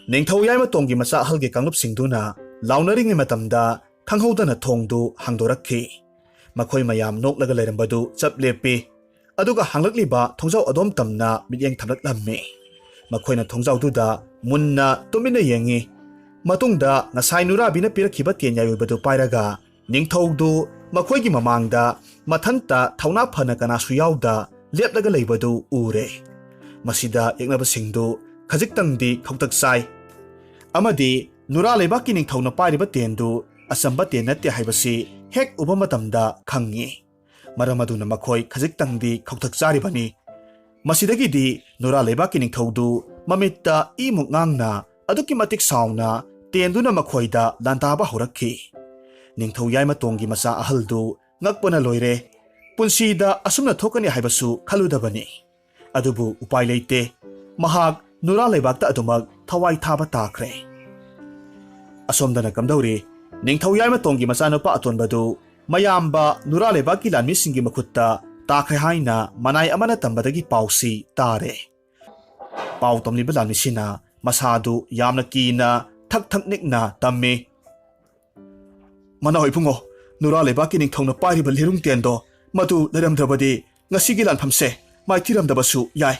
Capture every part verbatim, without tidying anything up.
ꯅꯤꯡꯊꯧ ꯌꯥꯏꯃꯇꯣꯟꯒꯤ ꯃꯆꯥ ꯑꯍꯜꯒꯤ ꯀꯥꯡꯂꯨꯞꯁꯤꯡꯗꯨꯅ ꯂꯥꯎꯅꯔꯤꯉꯩ ꯃꯇꯝꯗ ꯈꯪꯍꯧꯗꯅ ꯊꯣꯡꯗꯨ ꯍꯥꯡꯗꯣꯔꯛꯈꯤ꯫ ꯃꯈꯣꯏ ꯃꯌꯥꯝ ꯅꯣꯛꯂꯒ ꯂꯩꯔꯝꯕꯗꯨ ꯆꯞ ꯂꯦꯞꯄꯤ꯫ ꯑꯗꯨꯒ ꯍꯥꯡꯂꯛꯂꯤꯕ ꯊꯣꯡꯖꯥꯎ ꯑꯗꯣꯝ ꯇꯝꯅ ꯃꯤꯠꯌꯦꯡ ꯊꯝꯂꯛꯂꯝꯃꯤ꯫ ꯃꯈꯣꯏꯅ ꯊꯣꯡꯖꯥꯎꯗꯨꯗ ꯃꯨꯟꯅ ꯇꯨꯃꯤꯟꯅ ꯌꯦꯡꯉꯤ꯫ ꯃꯇꯨꯡꯗ ꯉꯁꯥꯏ ꯅꯨꯔꯥꯕꯤꯅ ꯄꯤꯔꯛꯈꯤꯕ ꯇꯦꯟ ꯌꯥꯏ ꯑꯣꯏꯕꯗꯨ ꯄꯥꯏꯔꯒ ꯅꯤꯡꯊꯧꯗꯨ ꯃꯈꯣꯏꯒꯤ ꯃꯃꯥꯡꯗ ꯃꯊꯟꯇ ꯊꯧꯅꯥ ꯐꯅ ꯀꯅꯥꯁꯨ ꯌꯥꯎꯗ ꯂꯦꯞꯂꯒ ꯂꯩꯕꯗꯨ ꯎꯔꯦ꯫ ꯃꯁꯤꯗ ꯌꯦꯛꯅꯕꯁꯤꯡꯗꯨ ꯈꯖꯤꯛꯇꯪꯗꯤ ꯈꯧꯇꯛ ꯆꯥꯏ꯫ ꯑꯃꯗꯤ ꯅꯨꯔꯥ ꯂꯩꯕꯥꯛꯀꯤ ꯅꯤꯡꯊꯧꯅ ꯄꯥꯏꯔꯤꯕ ꯇꯦꯟꯗꯨ ꯑꯆꯝꯕ ꯇꯦꯟ ꯅꯠꯇꯦ ꯍꯥꯏꯕꯁꯤ ꯍꯦꯛ ꯎꯕ ꯃꯇꯝꯗ ꯈꯪꯉꯤ꯫ ꯃꯔꯝ ꯑꯗꯨꯅ ꯃꯈꯣꯏ ꯈꯖꯤꯛꯇꯪꯗꯤ ꯈꯧꯇꯛ ꯆꯥꯔꯤꯕꯅꯤ꯫ ꯃꯁꯤꯗꯒꯤꯗꯤ ꯅꯨꯔꯥ ꯂꯩꯕꯥꯛꯀꯤ ꯅꯤꯡꯊꯧꯗꯨ ꯃꯃꯤꯠꯇ ꯏꯃꯨꯛ ꯉꯥꯡꯅ ꯑꯗꯨꯛꯀꯤ ꯃꯇꯤꯛ ꯁꯥꯎꯅ ꯇꯦꯟꯗꯨꯅ ꯃꯈꯣꯏꯗ ꯂꯥꯟꯗꯥꯕ ꯍꯧꯔꯛꯈꯤ꯫ ꯅꯤꯡꯊꯧ ꯌꯥꯏꯃꯇꯣꯡꯒꯤ ꯃꯆꯥ ꯑꯍꯜꯗꯨ ꯉꯛꯄꯅ ꯂꯣꯏꯔꯦ꯫ ꯄꯨꯟꯁꯤꯗ ꯑꯁꯨꯝꯅ ꯊꯣꯛꯀꯅꯤ ꯍꯥꯏꯕꯁꯨ ꯈꯜꯂꯨꯗꯕꯅꯤ꯫ ꯑꯗꯨꯕꯨ ꯎꯄꯥꯏ ꯂꯩꯇꯦ꯫ ꯃꯍꯥꯛ ꯅꯨꯔꯥ ꯂꯩꯕꯥꯛꯇ ꯑꯗꯨꯃꯛ ꯊꯋꯥꯏ ꯊꯥꯕ ꯇꯥꯈ꯭ꯔꯦ꯫ ꯑꯁꯣꯝꯗꯅ ꯀꯝꯗꯧꯔꯤ? ꯅꯤꯡꯊꯧ ꯌꯥꯏꯃꯇꯣꯡꯒꯤ ꯃꯆꯥꯅꯨꯄꯥ ꯑꯇꯣꯟꯕꯗꯨ ꯃꯌꯥꯝꯕ ꯅꯨꯔꯥ ꯂꯩꯕꯥꯛꯀꯤ ꯂꯥꯟꯃꯤꯁꯤꯡꯒꯤ ꯃꯈꯨꯠꯇ ꯇꯥꯈ꯭ꯔꯦ ꯍꯥꯏꯅ ꯃꯅꯥꯏ ꯑꯃꯅ ꯇꯝꯕꯗꯒꯤ ꯄꯥꯎꯁꯤ ꯇꯥꯔꯦ꯫ ꯄꯥꯎ ꯇꯝꯂꯤꯕ ꯂꯥꯟꯃꯤꯁꯤꯅ ꯃꯁꯥꯗꯨ ꯌꯥꯝꯅ ꯀꯤꯅ ꯊꯛ ꯊꯛ ꯅꯤꯛꯅ ꯇꯝꯃꯤ꯫ "ꯃꯅꯥꯎ ꯏꯕꯨꯡꯉꯣ, ꯅꯨꯔꯥ ꯂꯩꯕꯥꯛꯀꯤ ꯅꯤꯡꯊꯧꯅ ꯄꯥꯏꯔꯤꯕ ꯂꯤꯔꯨꯡ ꯇꯦꯟꯗꯣ ꯃꯗꯨ ꯂꯩꯔꯝꯗ꯭ꯔꯕꯗꯤ ꯉꯁꯤꯒꯤ ꯂꯥꯟꯐꯝꯁꯦ ꯃꯥꯏꯊꯤꯔꯝꯗꯕꯁꯨ ꯌꯥꯏ꯫"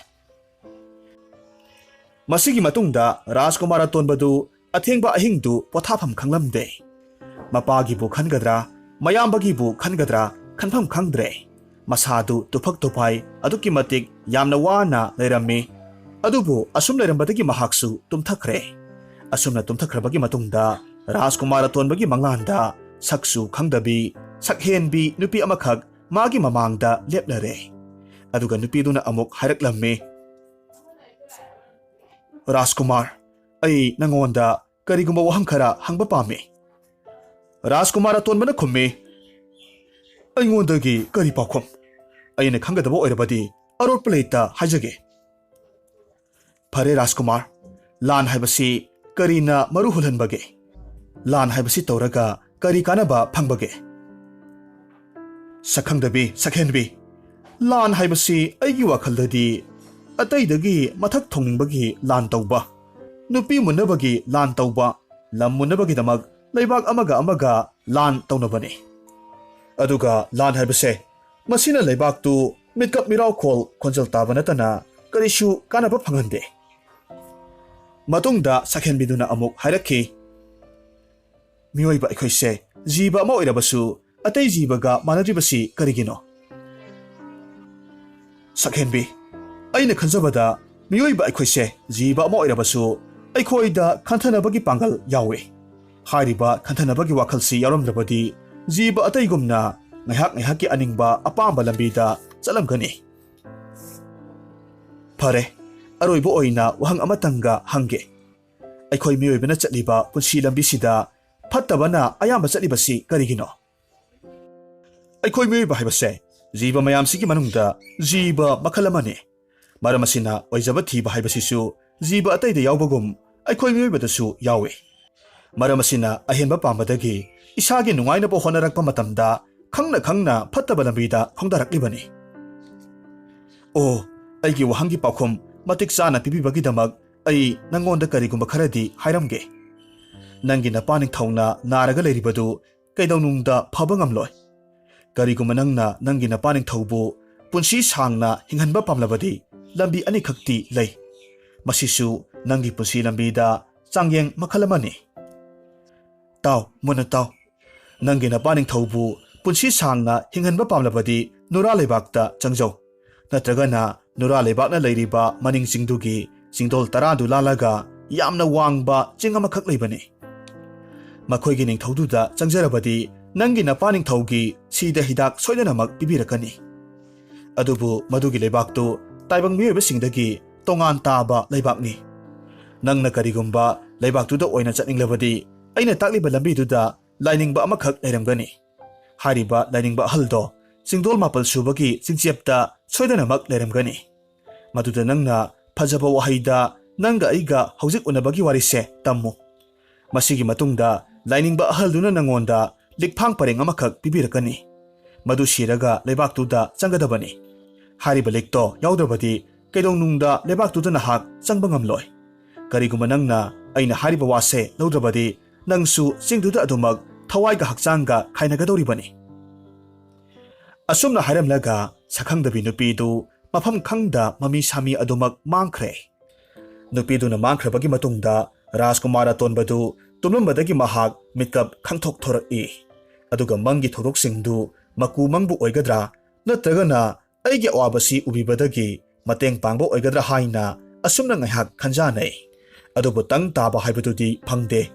ꯃꯁꯤꯒꯤ ꯃꯇꯨꯡꯗ ꯔꯥꯖꯀꯨꯃꯥꯔ ꯑꯇꯣꯟꯕꯗꯨ ꯑꯊꯦꯡꯕ ꯑꯍꯤꯡꯗꯨ ꯄꯣꯊꯥꯐꯝ ꯈꯪꯂꯝꯗꯦ꯫ ꯃꯄꯥꯒꯤꯕꯨ ꯈꯟꯒꯗ꯭ꯔꯥ, ꯃꯌꯥꯝꯕꯒꯤꯕꯨ ꯈꯟꯒꯗ꯭ꯔꯥ, ꯈꯟꯐꯝ ꯈꯪꯗ꯭ꯔꯦ꯫ ꯃꯁꯥꯗꯨ ꯇꯨꯐꯛ ꯇꯨꯐꯥꯏ ꯑꯗꯨꯛꯀꯤ ꯃꯇꯤꯛ ꯌꯥꯝꯅ ꯋꯥꯅ ꯂꯩꯔꯝꯃꯤ꯫ ꯑꯗꯨꯕꯨ ꯑꯁꯨꯝ ꯂꯩꯔꯝꯕꯗꯒꯤ ꯃꯍꯥꯛꯁꯨ ꯇꯨꯝꯊꯈ꯭ꯔꯦ꯫ ꯑꯁꯨꯝꯅ ꯇꯨꯝꯊꯈ꯭ꯔꯕꯒꯤ ꯃꯇꯨꯡꯗ ꯔꯥꯖꯀꯨꯃꯥꯔ ꯑꯇꯣꯟꯕꯒꯤ ꯃꯪꯂꯥꯟꯗ ꯁꯛꯁꯨ ꯈꯪꯗꯕꯤ, ꯁꯛꯍꯦꯟꯕꯤ ꯅꯨꯄꯤ ꯑꯃꯈꯛ ꯃꯥꯒꯤ ꯃꯃꯥꯡꯗ ꯂꯦꯞꯂꯔꯦ꯫ ꯑꯗꯨꯒ ꯅꯨꯄꯤꯗꯨꯅ ꯑꯃꯨꯛ ꯍꯥꯏꯔꯛꯂꯝꯃꯤ, "ꯔꯥꯖꯀꯨꯃꯥꯔ, ꯑꯩ ꯅꯉꯣꯟꯗ ꯀꯔꯤꯒꯨꯝꯕ ꯋꯥꯍꯪ ꯈꯔ ꯍꯪꯕ ꯄꯥꯝꯃꯤ꯫" ꯔꯥꯖꯀꯨꯃꯥꯔ ꯑꯇꯣꯟꯕꯅ ꯈꯨꯝꯃꯤ, "ꯑꯩꯉꯣꯟꯗꯒꯤ ꯀꯔꯤ ꯄꯥꯎꯈꯨꯝ? ꯑꯩꯅ ꯈꯪꯒꯗꯕ ꯑꯣꯏꯔꯕꯗꯤ ꯑꯔꯣꯠꯄ ꯂꯩꯇ ꯍꯥꯏꯖꯒꯦ꯫" "ꯐꯔꯦ ꯔꯥꯖꯀꯨꯃꯥꯔ, ꯂꯥꯟ ꯍꯥꯏꯕꯁꯤ ꯀꯔꯤꯅ ꯃꯔꯨ ꯍꯨꯜꯍꯟꯕꯒꯦ? ꯂꯥꯟ ꯍꯥꯏꯕꯁꯤ ꯇꯧꯔꯒ ꯀꯔꯤ ꯀꯥꯟꯅꯕ ꯐꯪꯕꯒꯦ?" "ꯁꯛꯈꯪꯗꯕꯤ, ꯁꯛꯍꯦꯟꯕꯤ, ꯂꯥꯟ ꯍꯥꯏꯕꯁꯤ ꯑꯩꯒꯤ ꯋꯥꯈꯜꯗꯗꯤ ꯑꯇꯩꯗꯒꯤ ꯃꯊꯛ ꯊꯣꯡꯅꯤꯡꯕꯒꯤ ꯂꯥꯟ ꯇꯧꯕ, ꯅꯨꯄꯤ ꯃꯨꯟꯅꯕꯒꯤ ꯂꯥꯟ ꯇꯧꯕ, ꯂꯝ ꯃꯨꯟꯅꯕꯒꯤꯗꯃꯛ ꯂꯩꯕꯥꯛ ꯑꯃꯒ ꯑꯃꯒ ꯂꯥꯟ ꯇꯧꯅꯕꯅꯤ꯫ ꯑꯗꯨꯒ ꯂꯥꯟ ꯍꯥꯏꯕꯁꯦ, ꯃꯁꯤꯅ ꯂꯩꯕꯥꯛꯇꯨ ꯃꯤꯠꯀꯞ ꯃꯤꯔꯥꯎꯈꯣꯜ ꯈꯣꯟꯖꯦꯜ ꯇꯥꯕ ꯅꯠꯇꯅ ꯀꯔꯤꯁꯨ ꯀꯥꯟꯅꯕ ꯐꯪꯍꯟꯗꯦ꯫ ꯃꯇꯨꯡꯗ ꯁꯛꯍꯦꯟꯕꯤꯗꯨꯅ ꯑꯃꯨꯛ ꯍꯥꯏꯔꯛꯈꯤ, "ꯃꯤꯑꯣꯏꯕ ꯑꯩꯈꯣꯏꯁꯦ ꯖꯤꯕ ꯑꯃ ꯑꯣꯏꯔꯕꯁꯨ ꯑꯇꯩ ꯖꯤꯕꯒ ꯃꯥꯟꯅꯗ꯭ꯔꯤꯕꯁꯤ ꯀꯔꯤꯒꯤꯅꯣ?" ꯁꯛꯍꯦꯟꯕꯤ, ꯑꯩꯅ ꯈꯟꯖꯕꯗ ꯃꯤꯑꯣꯏꯕ ꯑꯩꯈꯣꯏꯁꯦ ꯖꯤꯕ ꯑꯃ ꯑꯣꯏꯔꯕꯁꯨ ꯑꯩꯈꯣꯏꯗ ꯈꯟꯊꯅꯕꯒꯤ ꯄꯥꯡꯒꯜ ꯌꯥꯎꯏ꯫ ꯍꯥꯏꯔꯤꯕ ꯈꯟꯊꯅꯕꯒꯤ ꯋꯥꯈꯜꯁꯤ ꯌꯥꯎꯔꯝꯗ꯭ꯔꯕꯗꯤ ꯖꯤꯕ ꯑꯇꯩꯒꯨꯝꯅ ꯉꯥꯏꯍꯥꯛ ꯉꯥꯏꯍꯥꯛꯀꯤ ꯑꯅꯤꯡꯕ ꯑꯄꯥꯝꯕ ꯂꯝꯕꯤꯗ ꯆꯠꯂꯝꯒꯅꯤ꯫ ꯐꯔꯦ, ꯑꯔꯣꯏꯕ ꯑꯣꯏꯅ ꯋꯥꯍꯪ ꯑꯃꯇꯪꯒ ꯍꯪꯒꯦ꯫ ꯑꯩꯈꯣꯏ ꯃꯤꯑꯣꯏꯕꯅ ꯆꯠꯂꯤꯕ ꯄꯨꯟꯁꯤ ꯂꯝꯕꯤꯁꯤꯗ ꯐꯠꯇꯕꯅ ꯑꯌꯥꯝꯕ ꯆꯠꯂꯤꯕꯁꯤ ꯀꯔꯤꯒꯤꯅꯣ? ꯑꯩꯈꯣꯏ ꯃꯤꯑꯣꯏꯕ ꯍꯥꯏꯕꯁꯦ ꯖꯤꯕ ꯃꯌꯥꯝꯁꯤꯒꯤ ꯃꯅꯨꯡꯗ ꯖꯤꯕ ꯃꯈꯜ ꯑꯃꯅꯤ꯫ ꯃꯔꯝ ꯑꯁꯤꯅ ꯑꯣꯏꯖꯕ ꯊꯤꯕ ꯍꯥꯏꯕꯁꯤꯁꯨ ꯖꯤꯕ ꯑꯇꯩꯗ ꯌꯥꯎꯕꯒꯨꯝ ꯑꯩꯈꯣꯏ ꯃꯤꯑꯣꯏꯕꯗꯁꯨ ꯌꯥꯎꯏ꯫ ꯃꯔꯝ ꯑꯁꯤꯅ ꯑꯍꯦꯟꯕ ꯄꯥꯝꯕꯗꯒꯤ ꯏꯁꯥꯒꯤ ꯅꯨꯡꯉꯥꯏꯅꯕ ꯍꯣꯠꯅꯔꯛꯄ ꯃꯇꯝꯗ ꯈꯪꯅ ꯈꯪꯅ ꯐꯠꯇꯕ ꯂꯝꯕꯤꯗ ꯈꯣꯡꯗꯥꯔꯛꯂꯤꯕꯅꯤ꯫ ꯑꯣ, ꯑꯩꯒꯤ ꯋꯥꯍꯪꯒꯤ ꯄꯥꯎꯈꯨꯝ ꯃꯇꯤꯛ ꯆꯥꯅ ꯄꯤꯕꯤꯕꯒꯤꯗꯃꯛ ꯑꯩ ꯅꯪꯉꯣꯟꯗ ꯀꯔꯤꯒꯨꯝꯕ ꯈꯔꯗꯤ ꯍꯥꯏꯔꯝꯒꯦ꯫ ꯅꯪꯒꯤ ꯅꯄꯥ ꯅꯤꯡꯊꯧꯅ ꯅꯥꯔꯒ ꯂꯩꯔꯤꯕꯗꯨ ꯀꯩꯗꯧꯅꯨꯡꯗ ꯐꯕ ꯉꯝꯂꯣꯏ꯫ ꯀꯔꯤꯒꯨꯝꯕ ꯅꯪꯅ ꯅꯪꯒꯤ ꯅꯄꯥ ꯅꯤꯡꯊꯧꯕꯨ ꯄꯨꯟꯁꯤ ꯁꯥꯡꯅ ꯍꯤꯡꯍꯟꯕ ꯄꯥꯝꯂꯕꯗꯤ ꯂꯝꯕꯤ ꯑꯅꯤꯈꯛꯇꯤ ꯂꯩ꯫ ꯃꯁꯤꯁꯨ ꯅꯪꯒꯤ ꯄꯨꯟꯁꯤ ꯂꯝꯕꯤꯗ ꯆꯥꯡꯌꯦꯡ ꯃꯈꯜ ꯑꯃꯅꯤ꯫ ꯇꯥꯎ, ꯃꯨꯟꯅ ꯇꯥꯎ꯫ ꯅꯪꯒꯤ ꯅꯄꯥ ꯅꯤꯡꯊꯧꯕꯨ ꯄꯨꯟꯁꯤ ꯁꯥꯡꯅ ꯍꯤꯡꯍꯟꯕ ꯄꯥꯝꯂꯕꯗꯤ ꯅꯨꯔꯥ ꯂꯩꯕꯥꯛꯇ ꯆꯪꯖꯧ꯫ ꯅꯠꯇ꯭ꯔꯒꯅ ꯅꯨꯔꯥ ꯂꯩꯕꯥꯛꯅ ꯂꯩꯔꯤꯕ ꯃꯅꯤꯡ ꯆꯤꯡꯗꯨꯒꯤ ꯆꯤꯡꯗꯣꯜ ꯇꯔꯥꯗꯨ ꯂꯥꯜꯂꯒ ꯌꯥꯝꯅ ꯋꯥꯡꯕ ꯆꯤꯡ ꯑꯃꯈꯛ ꯂꯩꯕꯅꯤ꯫ ꯃꯈꯣꯏꯒꯤ ꯅꯤꯡꯊꯧꯗꯨꯗ ꯆꯪꯖꯔꯕꯗꯤ ꯅꯪꯒꯤ ꯅꯄꯥ ꯅꯤꯡꯊꯧꯒꯤ ꯁꯤꯗ ꯍꯤꯗꯥꯛ ꯁꯣꯏꯗꯅꯃꯛ ꯄꯤꯕꯤꯔꯛꯀꯅꯤ꯫ ꯑꯗꯨꯕꯨ ꯃꯗꯨꯒꯤ ꯂꯩꯕꯥꯛꯇꯨ ꯇꯥꯏꯕꯪ ꯃꯤꯑꯣꯏꯕꯁꯤꯡꯗꯒꯤ ꯇꯣꯉꯥꯟ ꯇꯥꯕ ꯂꯩꯕꯥꯛꯅꯤ꯫ ꯅꯪꯅ ꯀꯔꯤꯒꯨꯝꯕ ꯂꯩꯕꯥꯛꯇꯨꯗ ꯑꯣꯏꯅ ꯆꯠꯅꯤꯡꯂꯕꯗꯤ ꯑꯩꯅ ꯇꯥꯛꯂꯤꯕ ꯂꯝꯕꯤꯗꯨꯗ ꯂꯥꯏꯅꯤꯡꯕ ꯑꯃꯈꯛ ꯂꯩꯔꯝꯒꯅꯤ꯫ ꯍꯥꯏꯔꯤꯕ ꯂꯥꯏꯅꯤꯡꯕ ꯑꯍꯜꯗꯣ ꯆꯤꯡꯗꯣꯜ ꯃꯥꯄꯜ ꯁꯨꯕꯒꯤ ꯆꯤꯡꯆꯦꯞꯇ ꯁꯣꯏꯗꯅꯃꯛ ꯂꯩꯔꯝꯒꯅꯤ꯫ ꯃꯗꯨꯗ ꯅꯪꯅ ꯐꯖꯕ ꯋꯥꯍꯩꯗ ꯅꯪꯒ ꯑꯩꯒ ꯍꯧꯖꯤꯛ ꯎꯅꯕꯒꯤ ꯋꯥꯔꯤꯁꯦ ꯇꯝꯃꯨ꯫ ꯃꯁꯤꯒꯤ ꯃꯇꯨꯡꯗ ꯂꯥꯏꯅꯤꯡꯕ ꯑꯍꯜꯗꯨꯅ ꯅꯪꯉꯣꯟꯗ ꯂꯤꯛꯐꯥꯡ ꯄꯔꯦꯡ ꯑꯃꯈꯛ ꯄꯤꯕꯤꯔꯛꯀꯅꯤ꯫ ꯃꯗꯨ ꯁꯤꯔꯒ ꯂꯩꯕꯥꯛꯇꯨꯗ ꯆꯪꯒꯗꯕꯅꯤ꯫ ꯍꯥꯏꯔꯤꯕ ꯂꯤꯛꯇꯣ ꯌꯥꯎꯗ꯭ꯔꯕꯗꯤ ꯀꯩꯗꯧꯅꯨꯡꯗ ꯂꯩꯕꯥꯛꯇꯨꯗ ꯅꯍꯥꯛ ꯆꯪꯕ ꯉꯝꯂꯣꯏ꯫ ꯀꯔꯤꯒꯨꯝꯕ ꯅꯪꯅ ꯑꯩꯅ ꯍꯥꯏꯔꯤꯕ ꯋꯥꯁꯦ ꯂꯧꯗ꯭ꯔꯕꯗꯤ, ꯅꯪꯁꯨ ꯆꯤꯡꯗꯨꯗ ꯑꯗꯨꯃꯛ ꯊꯋꯥꯏꯒ ꯍꯛꯆꯥꯡꯒ ꯈꯥꯏꯅꯒꯗꯧꯔꯤꯕꯅꯤ꯫ ꯑꯁꯨꯝꯅ ꯍꯥꯏꯔꯝꯂꯒ ꯁꯛꯈꯪꯗꯕꯤ ꯅꯨꯄꯤꯗꯨ ꯃꯐꯝ ꯈꯪꯗ ꯃꯃꯤ ꯁꯥꯃꯤ ꯑꯗꯨꯃꯛ ꯃꯥꯡꯈ꯭ꯔꯦ꯫ ꯅꯨꯄꯤꯗꯨꯅ ꯃꯥꯡꯈ꯭ꯔꯕꯒꯤ ꯃꯇꯨꯡꯗ ꯔꯥꯖꯀꯨꯃꯥꯔ ꯑꯇꯣꯟꯕꯗꯨ ꯇꯨꯝꯂꯝꯕꯗꯒꯤ ꯃꯍꯥꯛ ꯃꯤꯠꯀꯞ ꯈꯪꯊꯣꯛ ꯊꯣꯔꯛꯏ꯫ ꯑꯗꯨꯒ ꯃꯪꯒꯤ ꯊꯧꯗꯣꯛꯁꯤꯡꯗꯨ ꯃꯀꯨ ꯃꯪꯕꯨ ꯑꯣꯏꯒꯗ꯭ꯔꯥ, ꯅꯠꯇ꯭ꯔꯒꯅ ꯑꯩꯒꯤ ꯑꯋꯥꯕꯁꯤ ꯎꯕꯤꯕꯗꯒꯤ ꯃꯇꯦꯡ ꯄꯥꯡꯕ ꯑꯣꯏꯒꯗ꯭ꯔꯥ ꯍꯥꯏꯅ ꯑꯁꯨꯝꯅ ꯉꯥꯏꯍꯥꯛ ꯈꯟꯖꯥꯅꯩ꯫ ꯑꯗꯨꯕꯨ ꯇꯪ ꯇꯥꯕ ꯍꯥꯏꯕꯗꯨꯗꯤ ꯐꯪꯗꯦ꯫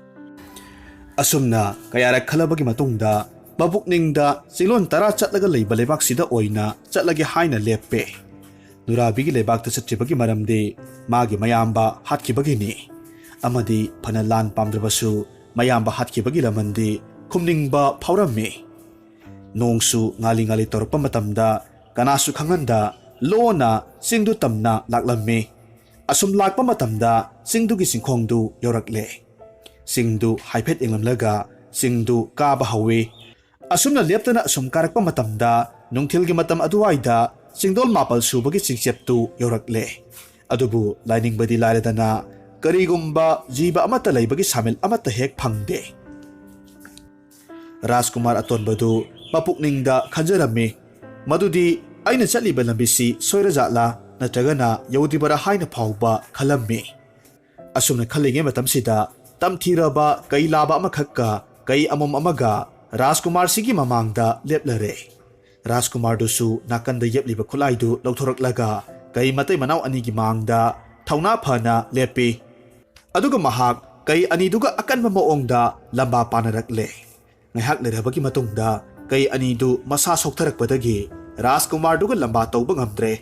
ꯑꯁꯨꯝꯅ ꯀꯌꯥꯔꯛ ꯈꯜꯂꯕꯒꯤ ꯃꯇꯨꯡꯗ ꯃꯄꯨꯛꯅꯤꯡꯗ ꯆꯤꯡꯂꯣꯟ ꯇꯔꯥ ꯆꯠꯂꯒ ꯂꯩꯕ ꯂꯩꯕꯥꯛꯁꯤꯗ ꯑꯣꯏꯅ ꯆꯠꯂꯒꯦ ꯍꯥꯏꯅ ꯂꯦꯞꯄꯦ꯫ ꯅꯨꯔꯥꯕꯤꯒꯤ ꯂꯩꯕꯥꯛꯇ ꯆꯠꯇ꯭ꯔꯤꯕꯒꯤ ꯃꯔꯝꯗꯤ ꯃꯥꯒꯤ ꯃꯌꯥꯝꯕ ꯍꯥꯠꯈꯤꯕꯒꯤꯅꯤ꯫ ꯑꯃꯗꯤ ꯐꯅ ꯂꯥꯟ ꯄꯥꯝꯗ꯭ꯔꯕꯁꯨ ꯃꯌꯥꯝꯕ ꯍꯥꯠꯈꯤꯕꯒꯤ ꯂꯃꯟꯗꯤ ꯈꯨꯝꯅꯤꯡꯕ ꯐꯥꯎꯔꯝꯃꯤ꯫ ꯅꯣꯡꯁꯨ ꯉꯥꯂꯤ ꯉꯥꯂꯤ ꯇꯧꯔꯛꯄ ꯃꯇꯝꯗ ꯀꯅꯥꯁꯨ ꯈꯪꯍꯟꯗ ꯂꯣꯟꯅ ꯆꯤꯡꯗꯨ ꯇꯝꯅ ꯂꯥꯛꯂꯝꯃꯤ꯫ ꯑꯁꯨꯝ ꯂꯥꯛꯄ ꯃꯇꯝꯗ ꯆꯤꯡꯗꯨꯒꯤ ꯆꯤꯡꯈꯣꯡꯗꯨ ꯌꯧꯔꯛꯂꯦ꯫ ꯆꯤꯡꯗꯨ ꯍꯥꯏꯐꯦꯠ ꯌꯦꯡꯂꯝꯂꯒ ꯆꯤꯡꯗꯨ ꯀꯥꯕ ꯍꯧꯏ꯫ ꯑꯁꯨꯝꯅ ꯂꯦꯞꯇꯅ ꯑꯁꯨꯝ ꯀꯥꯔꯛꯄ ꯃꯇꯝꯗ ꯅꯨꯡꯊꯤꯜꯒꯤ ꯃꯇꯝ ꯑꯗꯨꯋꯥꯏꯗ ꯆꯤꯡꯗꯣꯜ ꯃꯥꯄꯜ ꯁꯨꯕꯒꯤ ꯆꯤꯡꯆꯦꯞꯇꯨ ꯌꯧꯔꯛꯂꯦ꯫ ꯑꯗꯨꯕꯨ ꯂꯥꯏꯅꯤꯡꯕꯗꯤ ꯂꯥꯏꯔꯗꯅ ꯀꯔꯤꯒꯨꯝꯕ ꯖꯤꯕ ꯑꯃꯠꯇ ꯂꯩꯕꯒꯤ ꯁꯥꯃꯤꯜ ꯑꯃꯠꯇ ꯍꯦꯛ ꯐꯪꯗꯦ꯫ ꯔꯥꯖꯀꯨꯃꯥꯔ ꯑꯇꯣꯟꯕꯗꯨ ꯃꯄꯨꯛꯅꯤꯡꯗ ꯈꯟꯖꯔꯝꯃꯤ, ꯃꯗꯨꯗꯤ ꯑꯩꯅ ꯆꯠꯂꯤꯕ ꯂꯝꯕꯤꯁꯤ ꯁꯣꯏꯔꯖꯥꯠꯂꯥ ꯅꯠꯇ꯭ꯔꯒꯅ ꯌꯧꯗ꯭ꯔꯤꯕꯔꯥ ꯍꯥꯏꯅ ꯐꯥꯎꯕ ꯈꯜꯂꯝꯃꯤ꯫ ꯑꯁꯨꯝꯅ ꯈꯜꯂꯤꯉꯩ ꯃꯇꯝꯁꯤꯗ ꯇꯝꯊꯤꯔꯕ ꯀꯩ ꯂꯥꯕ ꯑꯃꯈꯛꯀ ꯀꯩ ꯑꯃꯣꯝ ꯑꯃꯒ ꯔꯥꯖꯀꯨꯃꯥꯔꯁꯤꯒꯤ ꯃꯃꯥꯡꯗ ꯂꯦꯞꯂꯔꯦ꯫ ꯔꯥꯖꯀꯨꯃꯥꯔꯗꯨꯁꯨ ꯅꯥꯀꯟꯗ ꯌꯦꯞꯂꯤꯕ ꯈꯨꯠꯂꯥꯏꯗꯨ ꯂꯧꯊꯣꯔꯛꯂꯒ ꯀꯩ ꯃꯇꯩ ꯃꯅꯥꯎ ꯑꯅꯤꯒꯤ ꯃꯥꯡꯗ ꯊꯧꯅꯥ ꯐꯅ ꯂꯦꯞꯄꯤ꯫ ꯑꯗꯨꯒ ꯃꯍꯥꯛ ꯀꯩ ꯑꯅꯤꯗꯨꯒ ꯑꯀꯟꯕ ꯃꯑꯣꯡꯗ ꯂꯝꯕꯥ ꯄꯥꯅꯔꯛꯂꯦ꯫ ꯉꯥꯏꯍꯥꯛ ꯂꯩꯔꯕꯒꯤ ꯃꯇꯨꯡꯗ ꯀꯩ ꯑꯅꯤꯗꯨ ꯃꯁꯥ ꯁꯣꯛꯊꯔꯛꯄꯗꯒꯤ ꯔꯥꯖꯀꯨꯃꯥꯔꯗꯨꯒ ꯂꯝꯕꯥ ꯇꯧꯕ ꯉꯝꯗ꯭ꯔꯦ꯫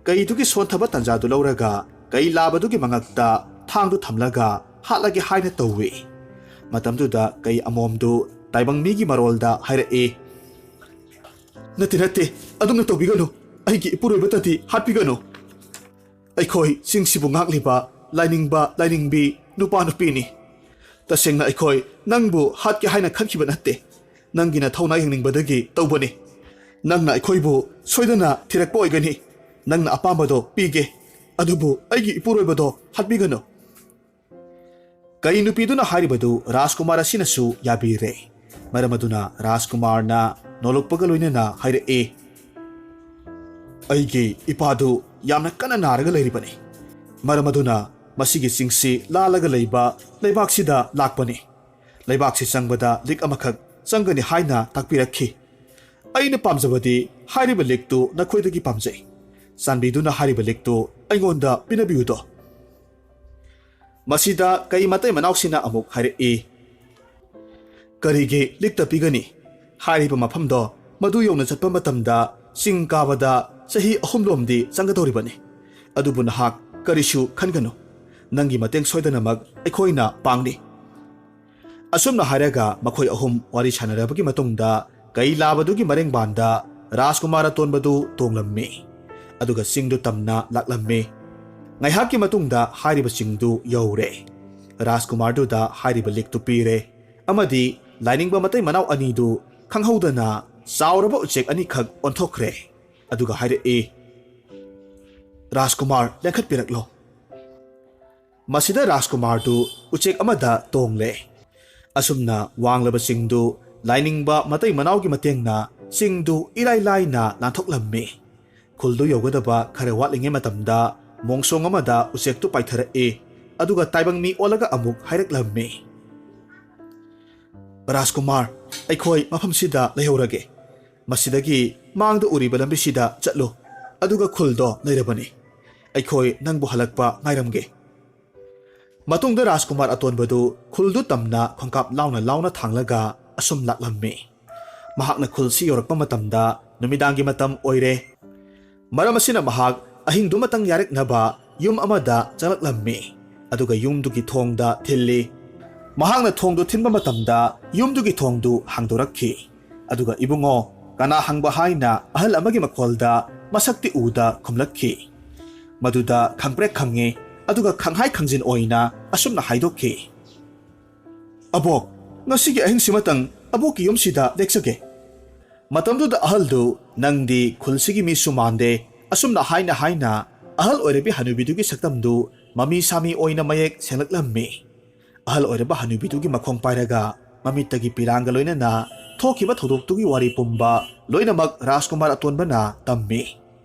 ꯀꯩꯗꯨꯒꯤ ꯁꯣꯟꯊꯕ ꯇꯟꯖꯥꯗꯨ ꯂꯧꯔꯒ ꯀꯩ ꯂꯥꯕꯗꯨꯒꯤ ꯃꯉꯛꯇ ꯊꯥꯡꯗꯨ ꯊꯝꯂꯒ ꯍꯥꯠꯂꯒꯦ ꯍꯥꯏꯅ ꯇꯧꯏ꯫ ꯃꯇꯝꯗꯨꯗ ꯀꯩ ꯑꯃꯣꯝꯗꯨ ꯇꯥꯏꯕꯪ ꯃꯤꯒꯤ ꯃꯔꯣꯜꯗ ꯍꯥꯏꯔꯛꯏ, "ꯅꯠꯇꯦ, ꯅꯠꯇꯦ, ꯑꯗꯨꯝꯅ ꯇꯧꯕꯤꯒꯅꯨ꯫ ꯑꯩꯒꯤ ꯏꯄꯨꯔꯣꯏꯕꯇꯗꯤ ꯍꯥꯠꯄꯤꯒꯅꯨ꯫ ꯑꯩꯈꯣꯏ ꯆꯤꯡꯁꯤꯕꯨ ꯉꯥꯛꯂꯤꯕ ꯂꯥꯏꯅꯤꯡꯕ ꯂꯥꯏꯅꯤꯡꯕꯤ ꯅꯨꯄꯥ ꯅꯨꯄꯤꯅꯤ꯫ ꯇꯁꯦꯡꯅ ꯑꯩꯈꯣꯏ ꯅꯪꯕꯨ ꯍꯥꯠꯀꯦ ꯍꯥꯏꯅ ꯈꯟꯈꯤꯕ ꯅꯠꯇꯦ꯫ ꯅꯪꯒꯤ ꯅꯊꯧꯅꯥ ꯌꯦꯡꯅꯤꯡꯕꯗꯒꯤ ꯇꯧꯕꯅꯤ꯫ ꯅꯪꯅ ꯑꯩꯈꯣꯏꯕꯨ ꯁꯣꯏꯗꯅ ꯊꯤꯔꯛꯄ ꯑꯣꯏꯒꯅꯤ꯫ ꯅꯪꯅ ꯑꯄꯥꯝꯕꯗꯣ ꯄꯤꯒꯦ, ꯑꯗꯨꯕꯨ ꯑꯩꯒꯤ ꯏꯄꯨꯔꯣꯏꯕꯗꯣ ꯍꯥꯠꯄꯤꯒꯅꯨ"꯫ ꯀꯩ ꯅꯨꯄꯤꯗꯨꯅ ꯍꯥꯏꯔꯤꯕꯗꯨ ꯔꯥꯖꯀꯨꯃꯥꯔ ꯑꯁꯤꯅꯁꯨ ꯌꯥꯕꯤꯔꯦ꯫ ꯃꯔꯝ ꯑꯗꯨꯅ ꯔꯥꯖꯀꯨꯃꯥꯔꯅ ꯅꯣꯂꯨꯛꯄꯒ ꯂꯣꯏꯅꯅ ꯍꯥꯏꯔꯛꯏ, "ꯑꯩꯒꯤ ꯏꯄꯥꯗꯨ ꯌꯥꯝꯅ ꯀꯟꯅ ꯅꯥꯔꯒ ꯂꯩꯔꯤꯕꯅꯤ꯫ ꯃꯔꯝ ꯑꯗꯨꯅ ꯃꯁꯤꯒꯤ ꯆꯤꯡꯁꯤ ꯂꯥꯜꯂꯒ ꯂꯩꯕ ꯂꯩꯕꯥꯛꯁꯤꯗ ꯂꯥꯛꯄꯅꯤ꯫ ꯂꯩꯕꯥꯛꯁꯤ ꯆꯪꯕꯗ ꯂꯤꯛ ꯑꯃꯈꯛ ꯆꯪꯒꯅꯤ ꯍꯥꯏꯅ ꯇꯥꯛꯄꯤꯔꯛꯈꯤ꯫ ꯑꯩꯅ ꯄꯥꯝꯖꯕꯗꯤ ꯍꯥꯏꯔꯤꯕ ꯂꯤꯛꯇꯨ ꯅꯈꯣꯏꯗꯒꯤ ꯄꯥꯝꯖꯩ꯫ ꯆꯥꯟꯕꯤꯗꯨꯅ ꯍꯥꯏꯔꯤꯕ ꯂꯤꯛꯇꯨ ꯑꯩꯉꯣꯟꯗ ꯄꯤꯅꯕꯤꯌꯨꯗꯣ꯫" ꯃꯁꯤꯗ ꯀꯩ ꯃꯇꯩ ꯃꯅꯥꯎꯁꯤꯅ ꯑꯃꯨꯛ ꯍꯥꯏꯔꯛꯏ, "ꯀꯔꯤꯒꯤ ꯂꯤꯛꯇ ꯄꯤꯒꯅꯤ? ꯍꯥꯏꯔꯤꯕ ꯃꯐꯝꯗꯣ ꯃꯗꯨ ꯌꯧꯅ ꯆꯠꯄ ꯃꯇꯝꯗ ꯆꯤꯡ ꯀꯥꯕꯗ ꯆꯍꯤ ꯑꯍꯨꯝꯂꯣꯝꯗꯤ ꯆꯪꯒꯗꯧꯔꯤꯕꯅꯤ꯫ ꯑꯗꯨꯕꯨ ꯅꯍꯥꯛ ꯀꯔꯤꯁꯨ ꯈꯟꯒꯅꯨ꯫ ꯅꯪꯒꯤ ꯃꯇꯦꯡ ꯁꯣꯏꯗꯅꯃꯛ ꯑꯩꯈꯣꯏꯅ ꯄꯥꯡꯂꯤ꯫" ꯑꯁꯨꯝꯅ ꯍꯥꯏꯔꯒ ꯃꯈꯣꯏ ꯑꯍꯨꯝ ꯋꯥꯔꯤ ꯁꯥꯟꯅꯔꯕꯒꯤ ꯃꯇꯨꯡꯗ ꯀꯩ ꯂꯥꯕꯗꯨꯒꯤ ꯃꯔꯦꯡꯕꯥꯟꯗ ꯔꯥꯖꯀꯨꯃꯥꯔ ꯑꯇꯣꯟꯕꯗꯨ ꯇꯣꯡꯂꯝꯃꯤ꯫ ꯑꯗꯨꯒ ꯆꯤꯡꯗꯨ ꯇꯝꯅ ꯂꯥꯛꯂꯝꯃꯤ꯫ ꯉꯥꯏꯍꯥꯛꯀꯤ ꯃꯇꯨꯡꯗ ꯍꯥꯏꯔꯤꯕ ꯆꯤꯡꯗꯨ ꯌꯧꯔꯦ꯫ ꯔꯥꯖꯀꯨꯃꯥꯔꯗꯨꯗ ꯍꯥꯏꯔꯤꯕ ꯂꯤꯛꯇꯨ ꯄꯤꯔꯦ꯫ ꯑꯃꯗꯤ ꯂꯥꯏꯅꯤꯡꯕ ꯃꯇꯩ ꯃꯅꯥꯎ ꯑꯅꯤꯗꯨ ꯈꯪꯍꯧꯗꯅ ꯆꯥꯎꯔꯕ ꯎꯆꯦꯛ ꯑꯅꯤꯈꯛ ꯑꯣꯟꯊꯣꯛꯈ꯭ꯔꯦ꯫ ꯑꯗꯨꯒ ꯍꯥꯏꯔꯛꯏ, "ꯔꯥꯖꯀꯨꯃꯥꯔ, ꯂꯦꯡꯈꯠꯄꯤꯔꯛꯂꯣ꯫" ꯃꯁꯤꯗ ꯔꯥꯖꯀꯨꯃꯥꯔꯗꯨ ꯎꯆꯦꯛ ꯑꯃꯗ ꯇꯣꯡꯂꯦ꯫ ꯑꯁꯨꯝꯅ ꯋꯥꯡꯂꯕ ꯆꯤꯡꯗꯨ ꯂꯥꯏꯅꯤꯡꯕ ꯃꯇꯩ ꯃꯅꯥꯎꯒꯤ ꯃꯇꯦꯡꯅ ꯆꯤꯡꯗꯨ ꯏꯔꯥꯏ ꯂꯥꯏꯅ ꯂꯥꯟꯊꯣꯛꯂꯝꯃꯤ꯫ ꯈꯨꯜꯗꯨ ꯌꯧꯒꯗꯕ ꯈꯔ ꯋꯥꯠꯂꯤꯉꯩ ꯃꯇꯝꯗ ꯃꯣꯡꯁꯣꯡ ꯑꯃꯗ ꯎꯆꯦꯛꯇꯨ ꯄꯥꯏꯊꯔꯛꯏ꯫ ꯑꯗꯨꯒ ꯇꯥꯏꯕꯪ ꯃꯤ ꯑꯣꯜꯂꯒ ꯑꯃꯨꯛ ꯍꯥꯏꯔꯛꯂꯝꯃꯤ, "ꯔꯥꯖꯀꯨꯃꯥꯔ, ꯑꯩꯈꯣꯏ ꯃꯐꯝꯁꯤꯗ ꯂꯩꯍꯧꯔꯒꯦ꯫ ꯃꯁꯤꯗꯒꯤ ꯃꯥꯡꯗ ꯎꯔꯤꯕ ꯂꯝꯕꯤꯁꯤꯗ ꯆꯠꯂꯨ, ꯑꯗꯨꯒ ꯈꯨꯜꯗꯣ ꯂꯩꯔꯕꯅꯤ꯫ ꯑꯩꯈꯣꯏ ꯅꯪꯕꯨ ꯍꯜꯂꯛꯄ ꯉꯥꯏꯔꯝꯒꯦ꯫" ꯃꯇꯨꯡꯗ ꯔꯥꯖꯀꯨꯃꯥꯔ ꯑꯇꯣꯟꯕꯗꯨ ꯈꯨꯜꯗꯨ ꯇꯝꯅ ꯈꯣꯡꯀꯥꯞ ꯂꯥꯎꯅ ꯂꯥꯎꯅ ꯊꯥꯡꯂꯒ ꯑꯁꯨꯝ ꯂꯥꯛꯂꯝꯃꯤ꯫ ꯃꯍꯥꯛꯅ ꯈꯨꯜꯁꯤ ꯌꯧꯔꯛꯄ ꯃꯇꯝꯗ ꯅꯨꯃꯤꯗꯥꯡꯒꯤ ꯃꯇꯝ ꯑꯣꯏꯔꯦ꯫ ꯃꯔꯝ ꯑꯁꯤꯅ ꯃꯍꯥꯛ ꯑꯍꯤꯡꯗꯨꯃꯇꯪ ꯌꯥꯔꯛꯅꯕ ꯌꯨꯝ ꯑꯃꯗ ꯆꯪꯂꯛꯂꯝꯃꯤ꯫ ꯑꯗꯨꯒ ꯌꯨꯝꯗꯨꯒꯤ ꯊꯣꯡꯗ ꯊꯤꯜꯂꯤ꯫ ꯃꯍꯥꯛꯅ ꯊꯣꯡꯗꯨ ꯊꯤꯟꯕ ꯃꯇꯝꯗ ꯌꯨꯝꯗꯨꯒꯤ ꯊꯣꯡꯗꯨ ꯍꯥꯡꯗꯣꯔꯛꯈꯤ꯫ ꯑꯗꯨꯒ "ꯏꯕꯨꯡꯉꯣ, ꯀꯅꯥ ꯍꯪꯕ?" ꯍꯥꯏꯅ ꯑꯍꯜ ꯑꯃꯒꯤ ꯃꯈꯣꯜꯗ ꯃꯁꯛꯇꯤ ꯎꯗ ꯈꯨꯝꯂꯛꯈꯤ꯫ ꯃꯗꯨꯗ ꯈꯪꯄ꯭ꯔꯦꯛ ꯈꯪꯉꯤ꯫ ꯑꯗꯨꯒ ꯈꯪꯍꯥꯏ ꯈꯪꯖꯤꯟ ꯑꯣꯏꯅ ꯑꯁꯨꯝꯅ ꯍꯥꯏꯗꯣꯛꯈꯤ, "ꯑꯕꯣꯛ, ꯉꯁꯤꯒꯤ ꯑꯍꯤꯡꯁꯤꯃꯇꯪ ꯑꯕꯣꯛꯀꯤ ꯌꯨꯝꯁꯤꯗ ꯂꯦꯛꯆꯒꯦ꯫" ꯃꯇꯝꯗꯨꯗ ꯑꯍꯜꯗꯨ, "ꯅꯪꯗꯤ ꯈꯨꯜꯁꯤꯒꯤ ꯃꯤꯁꯨ ꯃꯥꯟꯗꯦ", ꯑꯁꯨꯝꯅ ꯍꯥꯏꯅ ꯍꯥꯏꯅ ꯑꯍꯜ ꯑꯣꯏꯔꯕꯤ ꯍꯅꯨꯕꯤꯗꯨꯒꯤ ꯁꯛꯇꯝꯗꯨ ꯃꯃꯤ ꯁꯥꯃꯤ ꯑꯣꯏꯅ ꯃꯌꯦꯛ ꯁꯦꯡꯂꯛꯂꯝꯃꯤ꯫ ꯑꯍꯜ ꯑꯣꯏꯔꯕ ꯍꯅꯨꯕꯤꯗꯨꯒꯤ ꯃꯈꯣꯡ ꯄꯥꯏꯔꯒ ꯃꯃꯤꯠꯇꯒꯤ ꯄꯤꯔꯥꯡꯒ ꯂꯣꯏꯅꯅ ꯊꯣꯛꯈꯤꯕ ꯊꯧꯗꯣꯛꯇꯨꯒꯤ ꯋꯥꯔꯤ ꯄꯨꯝꯕ ꯂꯣꯏꯅꯃꯛ ꯔꯥꯖꯀꯨꯃꯥꯔ ꯑꯇꯣꯟꯕꯅ ꯇꯝꯃꯤ꯫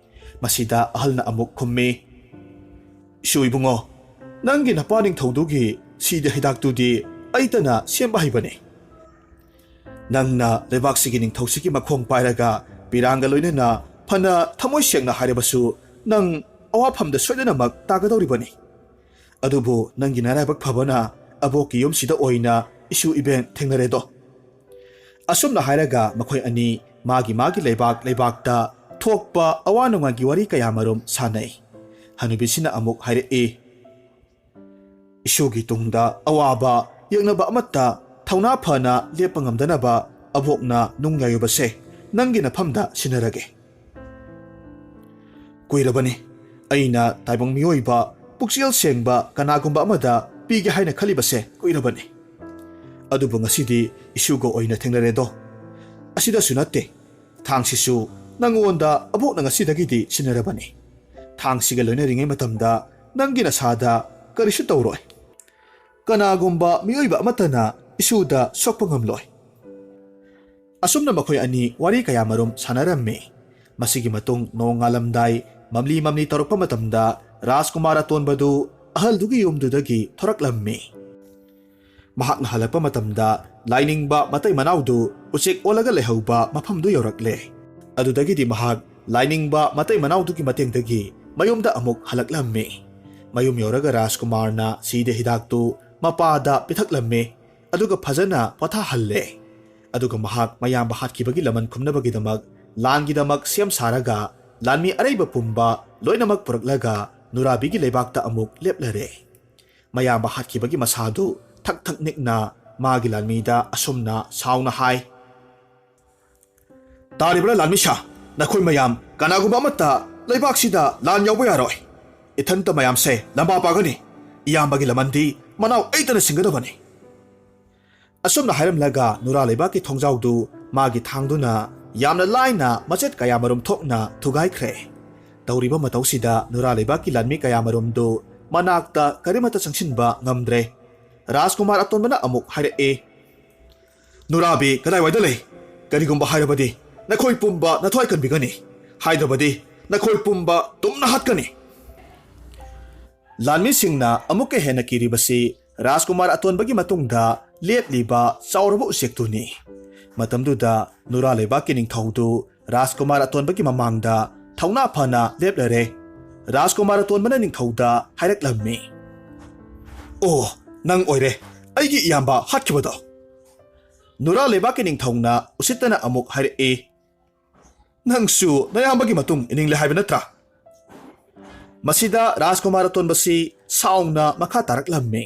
ꯃꯁꯤꯗ ꯑꯍꯜꯅ ꯑꯃꯨꯛ ꯈꯨꯝꯃꯤ, "ꯏꯁꯨ ꯏꯕꯨꯡꯉꯣ, ꯅꯪꯒꯤ ꯅꯄꯥ ꯅꯤꯡꯊꯧꯗꯨꯒꯤ ꯁꯤꯗ ꯍꯤꯗꯥꯛꯇꯨꯗꯤ ꯑꯩꯇꯅ ꯁꯦꯝꯕ ꯍꯩꯕꯅꯤ꯫ ꯅꯪꯅ ꯂꯩꯕꯥꯛꯁꯤꯒꯤ ꯅꯤꯡꯊꯧꯁꯤꯒꯤ ꯃꯈꯣꯡ ꯄꯥꯏꯔꯒ ꯄꯤꯔꯥꯡꯒ ꯂꯣꯏꯅꯅ ꯐꯅ ꯊꯃꯣꯏ ꯁꯦꯡꯅ ꯍꯥꯏꯔꯕꯁꯨ ꯅꯪ ꯑꯋꯥꯐꯝꯗ ꯁꯣꯏꯗꯅꯃꯛ ꯇꯥꯒꯗꯧꯔꯤꯕꯅꯤ꯫ ꯑꯗꯨꯕꯨ ꯅꯪꯒꯤ ꯅꯔꯥꯏꯕꯛ ꯐꯕꯅ ꯑꯕꯣꯛꯀꯤ ꯌꯨꯝꯁꯤꯗ ꯑꯣꯏꯅ ꯏꯁꯨ ꯏꯕꯦꯟ ꯊꯦꯡꯅꯔꯦꯗꯣ꯫" ꯑꯁꯨꯝꯅ ꯍꯥꯏꯔꯒ ꯃꯈꯣꯏ ꯑꯅꯤ ꯃꯥꯒꯤ ꯃꯥꯒꯤ ꯂꯩꯕꯥꯛ ꯂꯩꯕꯥꯛꯇ ꯊꯣꯛꯄ ꯑꯋꯥ ꯅꯨꯡꯉꯥꯏꯒꯤ ꯋꯥꯔꯤ ꯀꯌꯥ ꯃꯔꯨꯝ ꯁꯥꯟꯅꯩ꯫ ꯍꯅꯨꯕꯤꯁꯤꯅ ꯑꯃꯨꯛ ꯍꯥꯏꯔꯛꯏ, "ꯏꯁꯨꯒꯤ ꯇꯨꯡꯗ ꯑꯋꯥꯕ ꯌꯦꯛꯅꯕ ꯑꯃꯠꯇ ꯊꯧꯅꯥ ꯐꯅ ꯂꯦꯞꯄ ꯉꯝꯗꯅꯕ ꯑꯕꯣꯛꯅ ꯅꯨꯡ ꯌꯥꯏꯔꯨꯕꯁꯦ ꯅꯪꯒꯤ ꯅꯐꯝꯗ ꯁꯤꯟꯅꯔꯒꯦ꯫ ꯀꯨꯏꯔꯕꯅꯤ ꯑꯩꯅ ꯇꯥꯏꯕꯪ ꯃꯤꯑꯣꯏꯕ ꯄꯨꯛꯆꯦꯜ ꯁꯦꯡꯕ ꯀꯅꯥꯒꯨꯝꯕ ꯑꯃꯗ ꯄꯤꯒꯦ ꯍꯥꯏꯅ ꯈꯜꯂꯤꯕꯁꯦ ꯀꯨꯏꯔꯕꯅꯤ꯫ ꯑꯗꯨꯕꯨ ꯉꯁꯤꯗꯤ ꯏꯁꯨꯒ ꯑꯣꯏꯅ ꯊꯦꯡꯅꯔꯦꯗꯣ꯫ ꯑꯁꯤꯗꯁꯨ ꯅꯠꯇꯦ, ꯊꯥꯡꯁꯤꯁꯨ ꯅꯪꯉꯣꯟꯗ ꯑꯕꯣꯛꯅ ꯉꯁꯤꯗꯒꯤꯗꯤ ꯁꯤꯟꯅꯔꯕꯅꯤ꯫ ꯊꯥꯡꯁꯤꯒ ꯂꯣꯏꯅꯔꯤꯉꯩ ꯃꯇꯝꯗ ꯅꯪꯒꯤ ꯅꯁꯥꯗ ꯀꯔꯤꯁꯨ ꯇꯧꯔꯣꯏ꯫ ꯀꯅꯥꯒꯨꯝꯕ ꯃꯤꯑꯣꯏꯕ ꯑꯃꯠꯇꯅ ꯏꯁꯨꯗ ꯁꯣꯛꯄ ꯉꯝꯂꯣꯏ꯫" ꯑꯁꯨꯝꯅ ꯃꯈꯣꯏ ꯑꯅꯤ ꯋꯥꯔꯤ ꯀꯌꯥ ꯃꯔꯨꯝ ꯁꯥꯟꯅꯔꯝꯃꯤ꯫ ꯃꯁꯤꯒꯤ ꯃꯇꯨꯡ ꯅꯣꯡꯉꯥꯜꯂꯝꯗꯥꯏ ꯃꯝꯂꯤ ꯃꯝꯂꯤ ꯇꯧꯔꯛꯄ ꯃꯇꯝꯗ ꯔꯥꯖꯀꯨꯃꯥꯔ ꯑꯇꯣꯟꯕꯗꯨ ꯑꯍꯜꯗꯨꯒꯤ ꯌꯨꯝꯗꯨꯗꯒꯤ ꯊꯣꯔꯛꯂꯝꯃꯤ꯫ ꯃꯍꯥꯛꯅ ꯍꯜꯂꯛꯄ ꯃꯇꯝꯗ ꯂꯥꯏꯅꯤꯡꯕ ꯃꯇꯩ ꯃꯅꯥꯎꯗꯨ ꯎꯆꯦꯛ ꯑꯣꯜꯂꯒ ꯂꯩꯍꯧꯕ ꯃꯐꯝꯗꯨ ꯌꯧꯔꯛꯂꯦ꯫ ꯑꯗꯨꯗꯒꯤꯗꯤ ꯃꯍꯥꯛ ꯂꯥꯏꯅꯤꯡꯕ ꯃꯇꯩ ꯃꯅꯥꯎꯗꯨꯒꯤ ꯃꯇꯦꯡꯗꯒꯤ ꯃꯌꯨꯝꯗ ꯑꯃꯨꯛ ꯍꯜꯂꯛꯂꯝꯃꯤ꯫ ꯃꯌꯨꯝ ꯌꯧꯔꯒ ꯔꯥꯖꯀꯨꯃꯥꯔꯅ ꯁꯤꯗ ꯍꯤꯗꯥꯛꯇꯨ ꯃꯄꯥꯗ ꯄꯤꯊꯛꯂꯝꯃꯤ꯫ ꯑꯗꯨꯒ ꯐꯖꯅ ꯄꯣꯊꯥꯍꯜꯂꯦ꯫ ꯑꯗꯨꯒ ꯃꯍꯥꯛ ꯃꯌꯥꯝꯕ ꯍꯥꯠꯈꯤꯕꯒꯤ ꯂꯃꯟ ꯈꯨꯝꯅꯕꯒꯤꯗꯃꯛ ꯂꯥꯟꯒꯤꯗꯃꯛ ꯁꯦꯝ ꯁꯥꯔꯒ ꯂꯥꯟꯃꯤ ꯑꯔꯩꯕ ꯄꯨꯝꯕ ꯂꯣꯏꯅꯃꯛ ꯄꯨꯔꯛꯂꯒ ꯅꯨꯔꯥꯕꯤꯒꯤ ꯂꯩꯕꯥꯛꯇ ꯑꯃꯨꯛ ꯂꯦꯞꯂꯔꯦ꯫ ꯃꯌꯥꯝꯕ ꯍꯥꯠꯈꯤꯕꯒꯤ ꯃꯁꯥꯗꯨ ꯊꯛ ꯊꯛ ꯅꯤꯛꯅ ꯃꯥꯒꯤ ꯂꯥꯟꯃꯤꯗ ꯑꯁꯨꯝꯅ ꯁꯥꯎꯅ ꯍꯥꯏ, "ꯇꯥꯔꯤꯕ꯭ꯔꯥ ꯂꯥꯟꯃꯤꯁꯥ? ꯅꯈꯣꯏ ꯃꯌꯥꯝ ꯀꯅꯥꯒꯨꯝꯕ ꯑꯃꯠꯇ ꯂꯩꯕꯥꯛꯁꯤꯗ ꯂꯥꯟ ꯌꯥꯎꯕ ꯌꯥꯔꯣꯏ꯫ ꯏꯊꯟꯇ ꯃꯌꯥꯝꯁꯦ ꯂꯝꯕꯥ ꯄꯥꯒꯅꯤ꯫ ꯏꯌꯥꯝꯕꯒꯤ ꯂꯃꯟꯗꯤ ꯃꯅꯥꯎ ꯑꯩꯇꯅ ꯁꯤꯡꯒꯗꯕꯅꯤ꯫" ꯑꯁꯨꯝꯅ ꯍꯥꯏꯔꯝꯂꯒ ꯅꯨꯔꯥ ꯂꯩꯕꯥꯛꯀꯤ ꯊꯣꯡꯖꯥꯎꯗꯨ ꯃꯥꯒꯤ ꯊꯥꯡꯗꯨꯅ ꯌꯥꯝꯅ ꯂꯥꯏꯅ ꯃꯆꯦꯠ ꯀꯌꯥ ꯃꯔꯨꯝ ꯊꯣꯛꯅ ꯊꯨꯒꯥꯏꯈ꯭ꯔꯦ꯫ ꯇꯧꯔꯤꯕ ꯃꯇꯧꯁꯤꯗ ꯅꯨꯔꯥ ꯂꯩꯕꯥꯛꯀꯤ ꯂꯥꯟꯃꯤ ꯀꯌꯥ ꯃꯔꯨꯝꯗꯨ ꯃꯅꯥꯛꯇ ꯀꯔꯤꯃꯠꯇ ꯆꯪꯁꯤꯟꯕ ꯉꯝꯗ꯭ꯔꯦ꯫ ꯔꯥꯖꯀꯨꯃꯥꯔ ꯑꯇꯣꯟꯕꯅ ꯑꯃꯨꯛ ꯍꯥꯏꯔꯛꯑꯦ, "ꯅꯨꯔꯥꯕꯤ ꯀꯗꯥꯏꯋꯥꯏꯗ ꯂꯩ? ꯀꯔꯤꯒꯨꯝꯕ ꯍꯥꯏꯔꯕꯗꯤ ꯅꯈꯣꯏ ꯄꯨꯝꯕ ꯅꯊ꯭ꯋꯥꯏ ꯀꯟꯕꯤꯒꯅꯤ, ꯍꯥꯏꯗ꯭ꯔꯕꯗꯤ ꯅꯈꯣꯏ ꯄꯨꯝꯕ ꯇꯨꯝꯅ ꯍꯥꯠꯀꯅꯤ!" ꯂꯥꯟꯃꯤꯁꯤꯡꯅ ꯑꯃꯨꯛꯀ ꯍꯦꯟꯅ ꯀꯤꯔꯤꯕꯁꯤ ꯔꯥꯖꯀꯨꯃꯥꯔ ꯑꯇꯣꯟꯕꯒꯤ ꯃꯇꯨꯡꯗ ꯂꯦꯞꯂꯤꯕ ꯆꯥꯎꯔꯕ ꯎꯆꯦꯛꯇꯨꯅꯤ꯫ ꯃꯇꯝꯗꯨꯗ ꯅꯨꯔꯥ ꯂꯩꯕꯥꯛꯀꯤ ꯅꯤꯡꯊꯧꯗꯨ ꯔꯥꯖꯀꯨꯃꯥꯔ ꯑꯇꯣꯟꯕꯒꯤ ꯃꯃꯥꯡꯗ ꯊꯧꯅꯥ ꯐꯅ ꯂꯦꯞꯂꯔꯦ꯫ ꯔꯥꯖꯀꯨꯃꯥꯔ ꯑꯇꯣꯟꯕꯅ ꯅꯤꯡꯊꯧꯗ ꯍꯥꯏꯔꯛꯂꯝꯃꯤ, "ꯑꯣ, ꯅꯪ ꯑꯣꯏꯔꯦ ꯑꯩꯒꯤ ꯏꯌꯥꯝꯕ ꯍꯥꯠꯈꯤꯕꯗꯣ!" ꯅꯨꯔꯥ ꯂꯩꯕꯥꯛꯀꯤ ꯅꯤꯡꯊꯧꯅ ꯎꯁꯤꯠꯇꯅ ꯑꯃꯨꯛ ꯍꯥꯏꯔꯛꯏ, "ꯅꯪꯁꯨ ꯅꯌꯥꯝꯕꯒꯤ ꯃꯇꯨꯡ ꯏꯅꯤꯡꯂꯦ ꯍꯥꯏꯕ ꯅꯠꯇ꯭ꯔꯥ?" ꯃꯁꯤꯗ ꯔꯥꯖꯀꯨꯃꯥꯔ ꯑꯇꯣꯟꯕꯁꯤ ꯁꯥꯎꯅ ꯃꯈꯥ ꯇꯥꯔꯛꯂꯝꯃꯤ,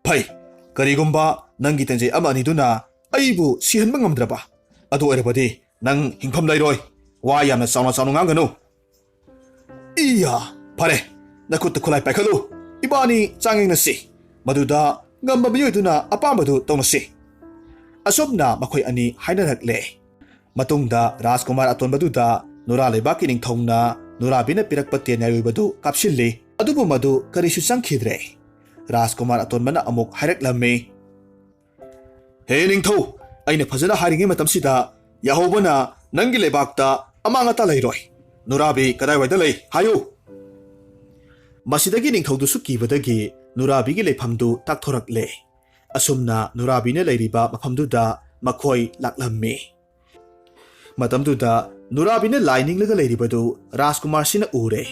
"ꯐꯩ, ꯀꯔꯤꯒꯨꯝꯕ ꯅꯪꯒꯤ ꯇꯦꯟꯖꯩ ꯑꯃ ꯑꯅꯤꯗꯨꯅ ꯑꯩꯕꯨ ꯁꯤꯍꯟꯕ ꯉꯝꯗ꯭ꯔꯕ, ꯑꯗꯨ ꯑꯣꯏꯔꯕꯗꯤ ꯅꯪ ꯍꯤꯡꯐꯝ ꯂꯩꯔꯣꯏ꯫ ꯋꯥ ꯌꯥꯝꯅ ꯆꯥꯎꯅ ꯆꯥꯎꯅ ꯉꯥꯡꯒꯅꯨ꯫ ꯏꯌꯥ, ꯐꯔꯦ, ꯅꯈꯨꯠꯇ ꯈꯨꯠꯂꯥꯏ ꯄꯥꯏꯈꯠꯂꯨ, ꯏꯕꯥꯅꯤ ꯆꯥꯡꯌꯦꯡꯅꯁꯤ꯫ ꯃꯗꯨꯗ ꯉꯝꯕ ꯃꯤꯑꯣꯏꯗꯨꯅ ꯑꯄꯥꯝꯕꯗꯨ ꯇꯧꯅꯁꯤ꯫" ꯑꯁꯨꯝꯅ ꯃꯈꯣꯏ ꯑꯅꯤ ꯍꯥꯏꯅꯔꯛꯂꯦ꯫ ꯃꯇꯨꯡꯗ ꯔꯥꯖꯀꯨꯃꯥꯔ ꯑꯇꯣꯟꯕꯗꯨꯗ ꯅꯨꯔꯥ ꯂꯩꯕꯥꯛꯀꯤ ꯅꯤꯡꯊꯧꯅ ꯅꯨꯔꯥꯕꯤꯅ ꯄꯤꯔꯛꯄ ꯇꯦꯟ ꯌꯥꯏꯑꯣꯏꯕꯗꯨ ꯀꯥꯞꯁꯤꯜꯂꯤ꯫ ꯑꯗꯨꯕꯨ ꯃꯗꯨ ꯀꯔꯤꯁꯨ ꯆꯪꯈꯤꯗ꯭ꯔꯦ꯫ ꯔꯥꯖꯀꯨꯃꯥꯔ ꯑꯇꯣꯟꯕꯅ ꯑꯃꯨꯛ ꯍꯥꯏꯔꯛꯂꯝꯃꯤ, "ꯍꯦ ꯅꯤꯡꯊꯧ, ꯑꯩꯅ ꯐꯖꯅ ꯍꯥꯏꯔꯤꯉꯩ ꯃꯇꯝꯁꯤꯗ ꯌꯥꯍꯧꯕꯅ ꯅꯪꯒꯤ ꯂꯩꯕꯥꯛꯇ ꯑꯃꯥꯡ ꯑꯇꯥ ꯂꯩꯔꯣꯏ꯫ ꯅꯨꯔꯥꯕꯤ ꯀꯗꯥꯏꯋꯥꯏꯗ ꯂꯩ ꯍꯥꯏꯌꯨ!" ꯃꯁꯤꯗꯒꯤ ꯅꯤꯡꯊꯧꯗꯨꯁꯨ ꯀꯤꯕꯗꯒꯤ ꯅꯨꯔꯥꯕꯤꯒꯤ ꯂꯩꯐꯝꯗꯨ ꯇꯥꯛꯊꯣꯔꯛꯂꯦ꯫ ꯑꯁꯨꯝꯅ ꯅꯨꯔꯥꯕꯤꯅ ꯂꯩꯔꯤꯕ ꯃꯐꯝꯗꯨꯗ ꯃꯈꯣꯏ ꯂꯥꯛꯂꯝꯃꯤ꯫ ꯃꯇꯝꯗꯨꯗ ꯅꯨꯔꯥꯕꯤꯅ ꯂꯥꯏ ꯅꯤꯡꯂꯒ ꯂꯩꯔꯤꯕꯗꯨ ꯔꯥꯖꯀꯨꯃꯥꯔꯁꯤꯅ ꯎꯔꯦ꯫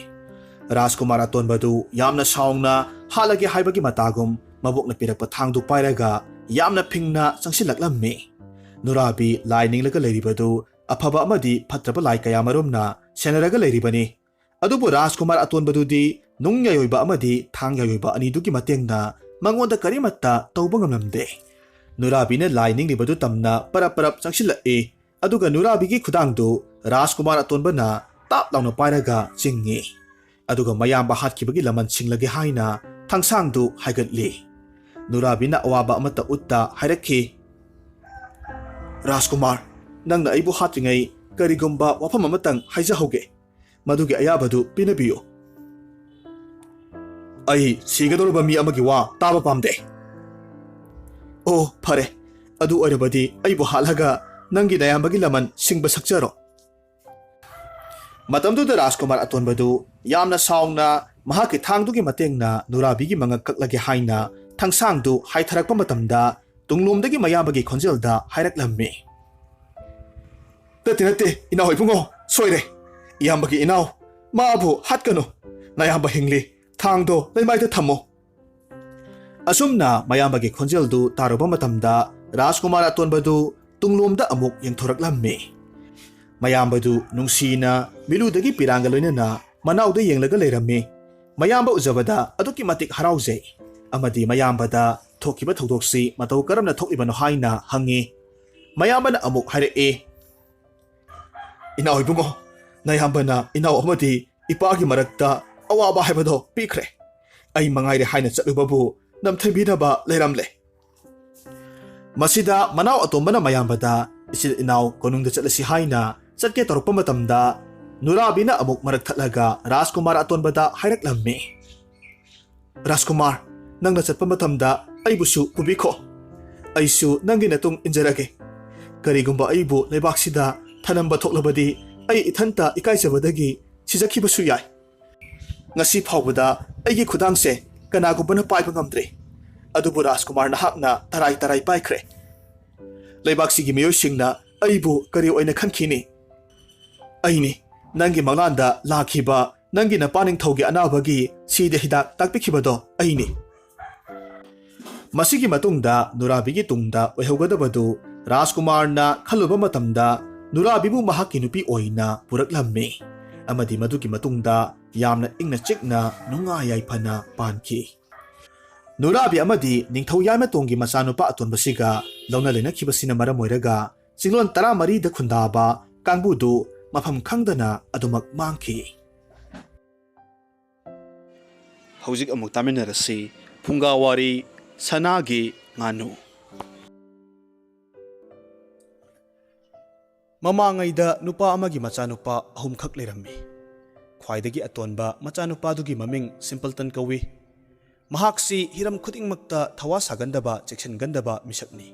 ꯔꯥꯖꯀꯨꯃꯥꯔ ꯑꯇꯣꯟꯕꯗꯨ ꯌꯥꯝꯅ ꯁꯥꯎꯅ ꯍꯥꯠꯂꯒꯦ ꯍꯥꯏꯕꯒꯤ ꯃꯇꯥꯒꯨꯝ ꯃꯕꯣꯛꯅ ꯄꯤꯔꯛꯄ ꯊꯥꯡꯗꯨ ꯄꯥꯏꯔꯒ ꯌꯥꯝꯅ ꯐꯤꯡꯅ ꯆꯪꯁꯤꯜꯂꯛꯂꯝꯃꯤ꯫ ꯅꯨꯔꯥꯕꯤ ꯂꯥꯏ ꯅꯤꯡꯂꯒ ꯂꯩꯔꯤꯕꯗꯨ ꯑꯐꯕ ꯑꯃꯗꯤ ꯐꯠꯇ꯭ꯔꯕ ꯂꯥꯏ ꯀꯌꯥꯃꯔꯨꯝꯅ ꯁꯦꯟꯅꯔꯒ ꯂꯩꯔꯤꯕꯅꯤ꯫ ꯑꯗꯨꯕꯨ ꯔꯥꯖꯀꯨꯃꯥꯔ ꯑꯇꯣꯟꯕꯗꯨꯗꯤ ꯅꯨꯡ ꯌꯥꯏꯑꯣꯏꯕ ꯑꯃꯗꯤ ꯊꯥꯡ ꯌꯥꯏꯑꯣꯏꯕ ꯑꯅꯤꯗꯨꯒꯤ ꯃꯇꯦꯡꯅ ꯃꯉꯣꯟꯗ ꯀꯔꯤꯃꯠꯇ ꯇꯧꯕ ꯉꯝꯂꯝꯗꯦ꯫ ꯅꯨꯔꯥꯕꯤꯅ ꯂꯥꯏ ꯅꯤꯡꯂꯤꯕꯗꯨ ꯇꯝꯅ ꯄꯔꯞ ꯄꯔꯞ ꯆꯪꯁꯤꯜꯂꯛꯏ꯫ ꯑꯗꯨꯒ ꯅꯨꯔꯥꯕꯤꯒꯤ ꯈꯨꯗꯥꯡꯗꯨ ꯔꯥꯖꯀꯨꯃꯥꯔ ꯑꯇꯣꯟꯕꯅ ꯇꯥꯞ ꯂꯥꯎꯅ ꯄꯥꯏꯔꯒ ꯆꯤꯡꯏ꯫ ꯑꯗꯨꯒ ꯃꯌꯥꯝꯕ ꯍꯥꯠꯈꯤꯕꯒꯤ ꯂꯃꯟ ꯁꯤꯡꯂꯒꯦ ꯍꯥꯏꯅ ꯊꯥꯡꯁꯥꯡꯗꯨ ꯍꯥꯏꯒꯠꯂꯤ꯫ ꯅꯨꯔꯥꯕꯤꯅ ꯑꯋꯥꯕ ꯑꯃꯠꯇ ꯎꯠꯇ ꯍꯥꯏꯔꯛꯈꯤ, "ꯔꯥꯖꯀꯨꯃꯥꯔ, ꯅꯪꯅ ꯑꯩꯕꯨ ꯍꯥꯠꯇ꯭ꯔꯤꯉꯩ ꯀꯔꯤꯒꯨꯝꯕ ꯋꯥꯐꯝ ꯑꯃꯇꯪ ꯍꯥꯏꯖꯍꯧꯒꯦ꯫ ꯃꯗꯨꯒꯤ ꯑꯌꯥꯕꯗꯨ ꯄꯤꯅꯕꯤꯌꯨ꯫" ꯑꯩ ꯁꯤꯒꯗꯧꯔꯕ ꯃꯤ ꯑꯃꯒꯤ ꯋꯥ ꯇꯥꯕ ꯄꯥꯝꯗꯦ꯫ ꯑꯣ, ꯐꯔꯦ꯫ ꯑꯗꯨ ꯑꯣꯏꯔꯕꯗꯤ ꯑꯩꯕꯨ ꯍꯥꯠꯂꯒ ꯅꯪꯒꯤ ꯅꯌꯥꯝꯕꯒꯤ ꯂꯃꯟ ꯁꯤꯡꯕ ꯁꯛꯆꯔꯣ꯫ ꯃꯇꯝꯗꯨꯗ ꯔꯥꯖꯀꯨꯃꯥꯔ ꯑꯇꯣꯟꯕꯗꯨ ꯌꯥꯝꯅ ꯁꯥꯎꯅ ꯃꯍꯥꯛꯀꯤ ꯊꯥꯡꯗꯨꯒꯤ ꯃꯇꯦꯡꯅ ꯅꯨꯔꯥꯕꯤꯒꯤ ꯃꯉꯛ ꯀꯛꯂꯒꯦ ꯍꯥꯏꯅ ꯊꯥꯡꯁꯥꯡꯗꯨ ꯍꯥꯏꯊꯔꯛꯄ ꯃꯇꯝꯗ, ꯇꯨꯡꯂꯣꯝꯗꯒꯤ ꯃꯌꯥꯝꯕꯒꯤ ꯈꯣꯟꯖꯦꯜꯗ ꯍꯥꯏꯔꯛꯂꯝꯃꯤ꯫ "ꯅꯠꯇꯦ, ꯅꯠꯇꯦ, ꯏꯅꯥꯎ ꯏꯕꯨꯡꯉꯣ, ꯁꯣꯏꯔꯦ꯫ ꯏꯌꯥꯝꯕꯒꯤ ꯏꯅꯥꯎ, ꯃꯥꯕꯨ ꯍꯥꯠꯀꯅꯨ꯫ ꯅꯌꯥꯝꯕ ꯍꯤꯡꯂꯤ꯫ ꯊꯥꯡꯗꯣ ꯂꯩꯃꯥꯏꯗ ꯊꯝꯃꯣ꯫" ꯑꯁꯨꯝꯅ ꯃꯌꯥꯝꯕꯒꯤ ꯈꯣꯟꯖꯦꯜꯗꯨ ꯇꯥꯔꯨꯕ ꯃꯇꯝꯗ, ꯔꯥꯖꯀꯨꯃꯥꯔ ꯑꯇꯣꯟꯕꯗꯨ ꯇꯨꯡꯂꯣꯝꯗ ꯑꯃꯨꯛ ꯌꯦꯡꯊꯣꯔꯛꯂꯝꯃꯤ꯫ ꯃꯌꯥꯝꯕꯗꯨ ꯅꯨꯡꯁꯤꯅ ꯃꯤꯠꯂꯨꯗꯒꯤ ꯄꯤꯔꯥꯡꯒ ꯂꯣꯏꯅꯅ ꯃꯅꯥꯎꯗ ꯌꯦꯡꯂꯒ ꯂꯩꯔꯝꯃꯤ꯫ ꯃꯌꯥꯝꯕ ꯎꯖꯕꯗ ꯑꯗꯨꯛꯀꯤ ꯃꯇꯤꯛ ꯍꯔꯥꯎꯖꯩ ꯑꯃꯗꯤ ꯃꯌꯥꯝꯕꯗ ꯊꯣꯛꯈꯤꯕ ꯊꯧꯗꯣꯛꯁꯤ ꯃꯇꯧ ꯀꯔꯝꯅ ꯊꯣꯛꯂꯤꯕꯅꯣ ꯍꯥꯏꯅ ꯍꯪꯉꯤ꯫ ꯃꯌꯥꯝꯕꯅ ꯑꯃꯨꯛ ꯍꯥꯏꯔꯛꯏ, "ꯏꯅꯥꯎ ꯏꯕꯨꯡꯉꯣ, ꯅꯌꯥꯝꯕꯅ ꯏꯅꯥꯎ ꯑꯃꯗꯤ ꯏꯄꯥꯒꯤ ꯃꯔꯛꯇ ꯑꯋꯥꯕ ꯍꯥꯏꯕꯗꯣ ꯄꯤꯈ꯭ꯔꯦ꯫ ꯑꯩ ꯃꯉꯥꯏꯔꯦ ꯍꯥꯏꯅ ꯆꯠꯂꯨꯕꯕꯨ ꯅꯝꯊꯕꯤꯅꯕ ꯂꯩꯔꯝꯂꯦ꯫" ꯃꯁꯤꯗ ꯃꯅꯥꯎ ꯑꯇꯣꯝꯕꯅ ꯃꯌꯥꯝꯕꯗ ꯏꯆꯤꯜ ꯏꯅꯥꯎ ꯀꯣꯅꯨꯡꯗ ꯆꯠꯂꯁꯤ ꯍꯥꯏꯅ ꯆꯠꯀꯦ ꯇꯧꯔꯛꯄ ꯃꯇꯝꯗ, ꯅꯨꯔꯥꯕꯤꯅ ꯑꯃꯨꯛ ꯃꯔꯛ ꯊꯠꯂꯒ ꯔꯥꯖꯀꯨꯃꯥꯔ ꯑꯇꯣꯟꯕꯗ ꯍꯥꯏꯔꯛꯂꯝꯃꯤ, "ꯔꯥꯖꯀꯨꯃꯥꯔ, ꯅꯪꯅ ꯆꯠꯄ ꯃꯇꯝꯗ ꯑꯩꯕꯨꯁꯨ ꯄꯨꯕꯤꯈꯣ꯫ ꯑꯩꯁꯨ ꯅꯪꯒꯤ ꯅꯇꯨꯡ ꯏꯟꯖꯔꯒꯦ꯫ ꯀꯔꯤꯒꯨꯝꯕ ꯑꯩꯕꯨ ꯂꯩꯕꯥꯛꯁꯤꯗ ꯊꯅꯝꯕ ꯊꯣꯛꯂꯕꯗꯤ, ꯑꯩ ꯏꯊꯟꯇ ꯏꯀꯥꯏꯖꯕꯗꯒꯤ ꯁꯤꯖꯈꯤꯕꯁꯨ ꯌꯥꯏ꯫ ꯉꯁꯤ ꯐꯥꯎꯕꯗ ꯑꯩꯒꯤ ꯈꯨꯗꯥꯡꯁꯦ ꯀꯅꯥꯒꯨꯝꯕꯅ ꯄꯥꯏꯕ ꯉꯝꯗ꯭ꯔꯤ꯫ ꯑꯗꯨꯕꯨ ꯔꯥꯖꯀꯨꯃꯥꯔ ꯅꯍꯥꯛꯅ ꯇꯔꯥꯏ ꯇꯔꯥꯏ ꯄꯥꯏꯈ꯭ꯔꯦ꯫ ꯂꯩꯕꯥꯛꯁꯤꯒꯤ ꯃꯤꯑꯣꯏꯁꯤꯡꯅ ꯑꯩꯕꯨ ꯀꯔꯤ ꯑꯣꯏꯅ ꯈꯟꯈꯤꯅꯤ? ꯑꯩꯅꯤ, ꯅꯪꯒꯤ ꯃꯪꯂꯥꯟꯗ ꯂꯥꯛꯈꯤꯕ ꯅꯪꯒꯤ ꯅꯄꯥ ꯅꯤꯡꯊꯧꯒꯤ ꯑꯅꯥꯕꯒꯤ ꯁꯤꯗ ꯍꯤꯗꯥꯛ ꯇꯥꯛꯄꯤꯈꯤꯕꯗꯣ ꯑꯩꯅꯤ꯫" ꯃꯁꯤꯒꯤ ꯃꯇꯨꯡꯗ ꯅꯨꯔꯥꯕꯤꯒꯤ ꯇꯨꯡꯗ ꯑꯣꯏꯍꯧꯒꯗꯕꯗꯨ ꯔꯥꯖꯀꯨꯃꯥꯔꯅ ꯈꯜꯂꯨꯕ ꯃꯇꯝꯗ, ꯅꯨꯔꯥꯕꯤꯕꯨ ꯃꯍꯥꯛꯀꯤ ꯅꯨꯄꯤ ꯑꯣꯏꯅ ꯄꯨꯔꯛꯂꯝꯃꯤ ꯑꯃꯗꯤ ꯃꯗꯨꯒꯤ ꯃꯇꯨꯡꯗ ꯌꯥꯝꯅ ꯏꯪꯅ ꯆꯤꯛꯅ ꯅꯨꯡꯉꯥꯏ ꯌꯥꯏꯐꯅ ꯄꯥꯟꯈꯤ꯫ ꯅꯨꯔꯥꯕꯤ ꯑꯃꯗꯤ ꯅꯤꯡꯊꯧ ꯌꯥꯏꯃꯇꯣꯟꯒꯤ ꯃꯆꯥꯅꯨꯄꯥ ꯑꯇꯣꯟꯕꯁꯤꯒ ꯂꯧꯅ ꯂꯩꯅꯈꯤꯕꯁꯤꯅ ꯃꯔꯝ ꯑꯣꯏꯔꯒ, ꯆꯤꯡꯂꯣꯟ ꯇꯔꯥꯃꯔꯤꯗ ꯈꯨꯟꯗꯥꯕ ꯀꯥꯡꯕꯨꯗꯨ ꯃꯐꯝ ꯈꯪꯗꯅ ꯑꯗꯨꯃꯛ ꯃꯥꯡꯈꯤ꯫ ꯍꯧꯖꯤꯛ ꯑꯃꯨꯛ ꯇꯥꯃꯤꯟꯅꯔꯁꯤ ꯐꯨꯡꯒꯥ ꯋꯥꯔꯤ ꯁꯅꯥꯒꯤ ꯉꯥꯅꯨ꯫ ꯃꯃꯥꯡꯉꯩꯗ ꯅꯨꯄꯥ ꯑꯃꯒꯤ ꯃꯆꯥꯅꯨꯄꯥ ꯑꯍꯨꯝꯈꯛ ꯂꯩꯔꯝꯃꯤ꯫ ꯈ꯭ꯋꯥꯏꯗꯒꯤ ꯑꯇꯣꯟꯕ ꯃꯆꯥꯅꯨꯄꯥꯗꯨꯒꯤ ꯃꯃꯤꯡ ꯁꯤꯝꯄꯜꯇꯟ ꯀꯧꯏ꯫ ꯃꯍꯥꯛꯁꯤ ꯍꯤꯔꯝ ꯈꯨꯗꯤꯡꯃꯛꯇ ꯊꯋꯥ ꯁꯥꯒꯟꯗꯕ, ꯆꯦꯛꯁꯤꯟꯒꯟꯗꯕ ꯃꯤꯁꯛꯅꯤ꯫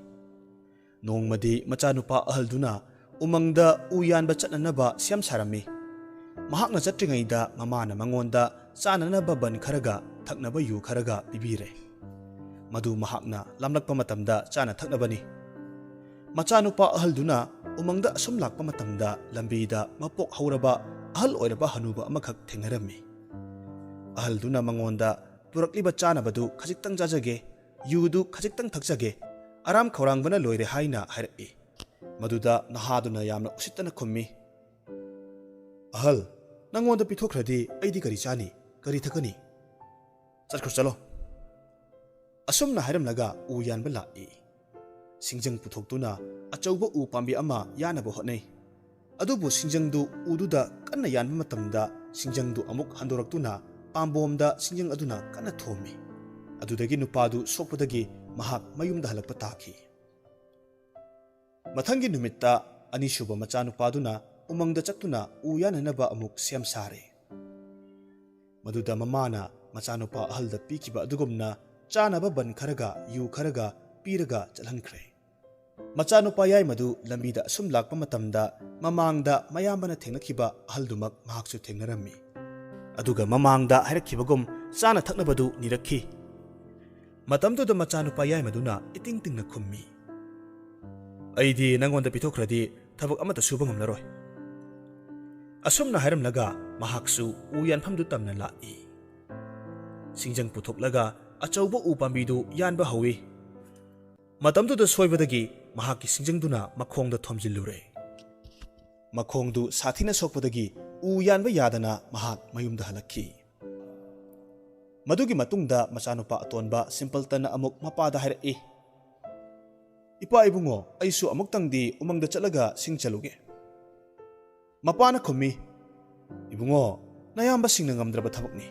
ꯅꯣꯡꯃꯗꯤ ꯃꯆꯥꯅꯨꯄꯥ ꯑꯍꯜꯗꯨꯅ ꯎꯃꯪꯗ ꯎ ꯌꯥꯟꯕ ꯆꯠꯅꯅꯕ ꯁꯦꯝ ꯁꯥꯔꯝꯃꯤ꯫ ꯃꯍꯥꯛꯅ ꯆꯠꯇ꯭ꯔꯤꯉꯩꯗ ꯃꯃꯥꯅ ꯃꯉꯣꯟꯗ ꯆꯥꯅꯅꯕ ꯕꯟ ꯈꯔꯒ ꯊꯛꯅꯕ ꯌꯨ ꯈꯔꯒ ꯄꯤꯕꯤꯔꯦ꯫ ꯃꯗꯨ ꯃꯍꯥꯛꯅ ꯂꯥꯝꯂꯛꯄ ꯃꯇꯝꯗ ꯆꯥꯅ ꯊꯛꯅꯕꯅꯤ꯫ ꯃꯆꯥꯅꯨꯄꯥ ꯑꯍꯜꯗꯨꯅ ꯎꯃꯪꯗ ꯑꯁꯨꯝ ꯂꯥꯛꯄ ꯃꯇꯝꯗ ꯂꯝꯕꯤꯗ ꯃꯄꯣꯛ ꯍꯧꯔꯕ ꯑꯍꯜ ꯑꯣꯏꯔꯕ ꯍꯅꯨꯕ ꯑꯃꯈꯛ ꯊꯦꯡꯅꯔꯝꯃꯤ꯫ ꯑꯍꯜꯗꯨꯅ ꯃꯉꯣꯟꯗ "ꯄꯨꯔꯛꯂꯤꯕ ꯆꯥꯅꯕꯗꯨ ꯈꯖꯤꯛꯇꯪ ꯆꯥꯖꯒꯦ, ꯌꯨꯗꯨ ꯈꯖꯤꯛꯇꯪ ꯊꯛꯆꯒꯦ, ꯑꯔꯥꯝ ꯈꯧꯔꯥꯡꯕꯅ ꯂꯣꯏꯔꯦ" ꯍꯥꯏꯅ ꯍꯥꯏꯔꯛꯏ꯫ ꯃꯗꯨꯗ ꯅꯍꯥꯗꯨꯅ ꯌꯥꯝꯅ ꯎꯁꯤꯠꯇꯅ ꯈꯨꯝꯃꯤ, "ꯑꯍꯜ, ꯅꯪꯉꯣꯟꯗ ꯄꯤꯊꯣꯛꯈ꯭ꯔꯗꯤ ꯑꯩꯗꯤ ꯀꯔꯤ ꯆꯥꯅꯤ, ꯀꯔꯤ ꯊꯛꯀꯅꯤ? ꯆꯠꯈ꯭ꯔꯣ, ꯆꯠꯂꯣ"꯫ ꯑꯁꯨꯝꯅ ꯍꯥꯏꯔꯝꯂꯒ ꯎ ꯌꯥꯟꯕ ꯂꯥꯛꯏ꯫ ꯁꯤꯡꯖꯪ ꯄꯨꯊꯣꯛꯇꯨꯅ ꯑꯆꯧꯕ ꯎ ꯄꯥꯝꯕꯤ ꯑꯃ ꯌꯥꯟꯅꯕ ꯍꯣꯠꯅꯩ꯫ ꯑꯗꯨꯕꯨ ꯁꯤꯡꯖꯪꯗꯨ ꯎꯗꯨꯗ ꯀꯟꯅ ꯌꯥꯟꯕ ꯃꯇꯝꯗ ꯁꯤꯡꯖꯪꯗꯨ ꯑꯃꯨꯛ ꯍꯟꯗꯣꯔꯛꯇꯨꯅ ꯄꯥꯝꯕꯣꯝꯗ ꯁꯤꯡꯖꯪ ꯑꯗꯨꯅ ꯀꯟꯅ ꯊꯣꯝꯃꯤ꯫ ꯑꯗꯨꯗꯒꯤ ꯅꯨꯄꯥꯗꯨ ꯁꯣꯛꯄꯗꯒꯤ ꯃꯍꯥꯛ ꯃꯌꯨꯝꯗ ꯍꯜꯂꯛꯄ ꯇꯥꯈꯤ꯫ ꯃꯊꯪꯒꯤ ꯅꯨꯃꯤꯠꯇ ꯑꯅꯤꯁꯨꯕ ꯃꯆꯥꯅꯨꯄꯥꯗꯨꯅ ꯎꯃꯪꯗ ꯆꯠꯇꯨꯅ ꯎ ꯌꯥꯟꯅꯅꯕ ꯑꯃꯨꯛ ꯁꯦꯝ ꯁꯥꯔꯦ꯫ ꯃꯗꯨꯗ ꯃꯃꯥꯅ ꯃꯆꯥꯅꯨꯄꯥ ꯑꯍꯜꯗ ꯄꯤꯈꯤꯕ ꯑꯗꯨꯒꯨꯝꯅ ꯆꯥꯅꯕ ꯕꯟ ꯈꯔꯒ ꯌꯨ ꯈꯔꯒ ꯄꯤꯔꯒ ꯆꯠꯍꯟꯈ꯭ꯔꯦ꯫ ꯃꯆꯥꯅꯨꯄꯥ ꯌꯥꯏꯃꯗꯨ ꯂꯝꯕꯤꯗ ꯑꯁꯨꯝ ꯂꯥꯛꯄ ꯃꯇꯝꯗ ꯃꯃꯥꯡꯗ ꯃꯌꯥꯝꯕꯅ ꯊꯦꯡꯅꯈꯤꯕ ꯑꯍꯜꯗꯨꯃꯛ ꯃꯍꯥꯛꯁꯨ ꯊꯦꯡꯅꯔꯝꯃꯤ꯫ ꯑꯗꯨꯒ ꯃꯃꯥꯡꯗ ꯍꯥꯏꯔꯛꯈꯤꯕꯒꯨꯝ ꯆꯥꯅ ꯊꯛꯅꯕꯗꯨ ꯅꯤꯔꯛꯈꯤ꯫ ꯃꯇꯝꯗꯨꯗ ꯃꯆꯥꯅꯨꯄꯥ ꯌꯥꯏꯃꯗꯨꯅ ꯏꯇꯤꯡ ꯇꯤꯡꯅ ꯈꯨꯝꯃꯤ, "ꯑꯩꯗꯤ ꯅꯪꯉꯣꯟꯗ ꯄꯤꯊꯣꯛꯈ꯭ꯔꯗꯤ ꯊꯕꯛ ꯑꯃꯠꯇ ꯁꯨꯕ ꯉꯝꯂꯔꯣꯏ"꯫ ꯑꯁꯨꯝꯅ ꯍꯥꯏꯔꯝꯂꯒ ꯃꯍꯥꯛꯁꯨ ꯎ ꯌꯥꯟꯐꯝꯗꯨ ꯇꯝꯅ ꯂꯥꯛꯏ꯫ ꯁꯤꯡꯖꯪ ꯄꯨꯊꯣꯛꯂꯒ ꯑꯆꯧꯕ ꯎ ꯄꯥꯝꯕꯤꯗꯨ ꯌꯥꯟꯕ ꯍꯧꯏ꯫ ꯃꯇꯝꯗꯨꯗ ꯁꯣꯏꯕꯗꯒꯤ ꯃꯍꯥꯛꯀꯤ ꯁꯤꯡꯖꯪꯗꯨꯅ ꯃꯈꯣꯡꯗ ꯊꯣꯝꯖꯤꯜꯂꯨꯔꯦ꯫ ꯃꯈꯣꯡꯗꯨ ꯁꯥꯊꯤꯅ ꯁꯣꯛꯄꯗꯒꯤ ꯎ ꯌꯥꯟꯕ ꯌꯥꯗꯅ ꯃꯍꯥꯛ ꯃꯌꯨꯝꯗ ꯍꯜꯂꯛꯈꯤ꯫ ꯃꯗꯨꯒꯤ ꯃꯇꯨꯡꯗ ꯃꯆꯥꯅꯨꯄꯥ ꯑꯇꯣꯟꯕ ꯁꯤꯝꯄꯜꯇꯟꯅ ꯑꯃꯨꯛ ꯃꯄꯥꯗ ꯍꯥꯏꯔꯛꯏ, "ꯏꯄꯥ ꯏꯕꯨꯡꯉꯣ, ꯑꯩꯁꯨ ꯑꯃꯨꯛꯇꯪꯗꯤ ꯎꯃꯪꯗ ꯆꯠꯂꯒ ꯁꯤꯡ ꯆꯠꯂꯨꯒꯦ"꯫ ꯃꯄꯥꯅ ꯈꯨꯝꯃꯤ, "ꯏꯕꯨꯡꯉꯣ, ꯅꯌꯥꯝꯕꯁꯤꯡꯅ ꯉꯝꯗ꯭ꯔꯕ ꯊꯕꯛꯅꯤ꯫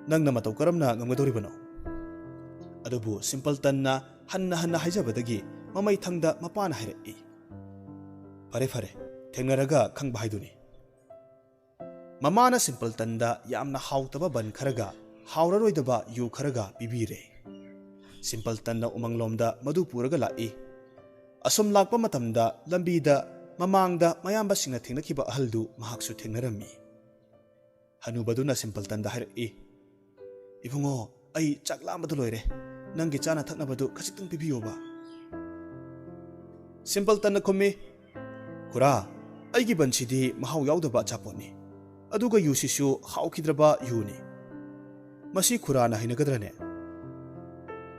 ꯅꯪꯅ ꯃꯇꯧ ꯀꯔꯝꯅ ꯉꯝꯒꯗꯧꯔꯤꯕꯅꯣ?" ꯑꯗꯨꯕꯨ ꯁꯤꯝꯄꯜꯇꯟꯅ ꯍꯟꯅ ꯍꯟꯅ ꯍꯥꯏꯖꯕꯗꯒꯤ ꯃꯃꯩꯊꯪꯗ ꯃꯄꯥꯅ ꯍꯥꯏꯔꯛꯏ, "ꯐꯔꯦ, ꯐꯔꯦ, ꯊꯦꯡꯅꯔꯒ ꯈꯪꯕ ꯍꯥꯏꯗꯨꯅꯤ"꯫ ꯃꯃꯥꯅ ꯁꯤꯝꯄꯜꯇꯟꯗ ꯌꯥꯝꯅ ꯍꯥꯎꯇꯕ ꯕꯟ ꯈꯔꯒ ꯍꯥꯎꯔꯔꯣꯏꯗꯕ ꯌꯨ ꯈꯔꯒ ꯄꯤꯕꯤꯔꯦ꯫ ꯁꯤꯝꯄꯜꯇꯟꯅ ꯎꯃꯪꯂꯣꯝꯗ ꯃꯗꯨ ꯄꯨꯔꯒ ꯂꯥꯛꯏ꯫ ꯑꯁꯨꯝ ꯂꯥꯛꯄ ꯃꯇꯝꯗ ꯂꯝꯕꯤꯗ ꯃꯃꯥꯡꯗ ꯃꯌꯥꯝꯕꯁꯤꯡꯅ ꯊꯦꯡꯅꯈꯤꯕ ꯑꯍꯜꯗꯨ ꯃꯍꯥꯛꯁꯨ ꯊꯦꯡꯅꯔꯝꯃꯤ꯫ ꯍꯅꯨꯕꯗꯨꯅ ꯁꯤꯝꯄꯜꯇꯟꯗ ꯍꯥꯏꯔꯛꯏ, "ꯏꯕꯨꯡꯉꯣ, ꯑꯩ ꯆꯥꯛ ꯂꯥꯝꯕꯗ ꯂꯣꯏꯔꯦ꯫ ꯅꯪꯒꯤ ꯆꯥꯅ ꯊꯛꯅꯕꯗꯨ ꯈꯖꯤꯛꯇꯪ ꯄꯤꯕꯤꯌꯣꯕ?" ꯁꯤꯝꯄꯜꯇꯟꯅ ꯈꯨꯝꯃꯤ, "ꯈꯨꯔꯥ, ꯑꯩꯒꯤ ꯕꯟꯁꯤꯗꯤ ꯃꯍꯥꯎ ꯌꯥꯎꯗꯕ ꯑꯆꯥꯄꯣꯠꯅꯤ꯫ ꯑꯗꯨꯒ ꯌꯨꯁꯤꯁꯨ ꯍꯥꯎꯈꯤꯗ꯭ꯔꯕ ꯌꯨꯅꯤ꯫ ꯃꯁꯤ ꯈꯨꯔꯥꯅ ꯍꯩꯅꯒꯗ꯭ꯔꯅꯦ?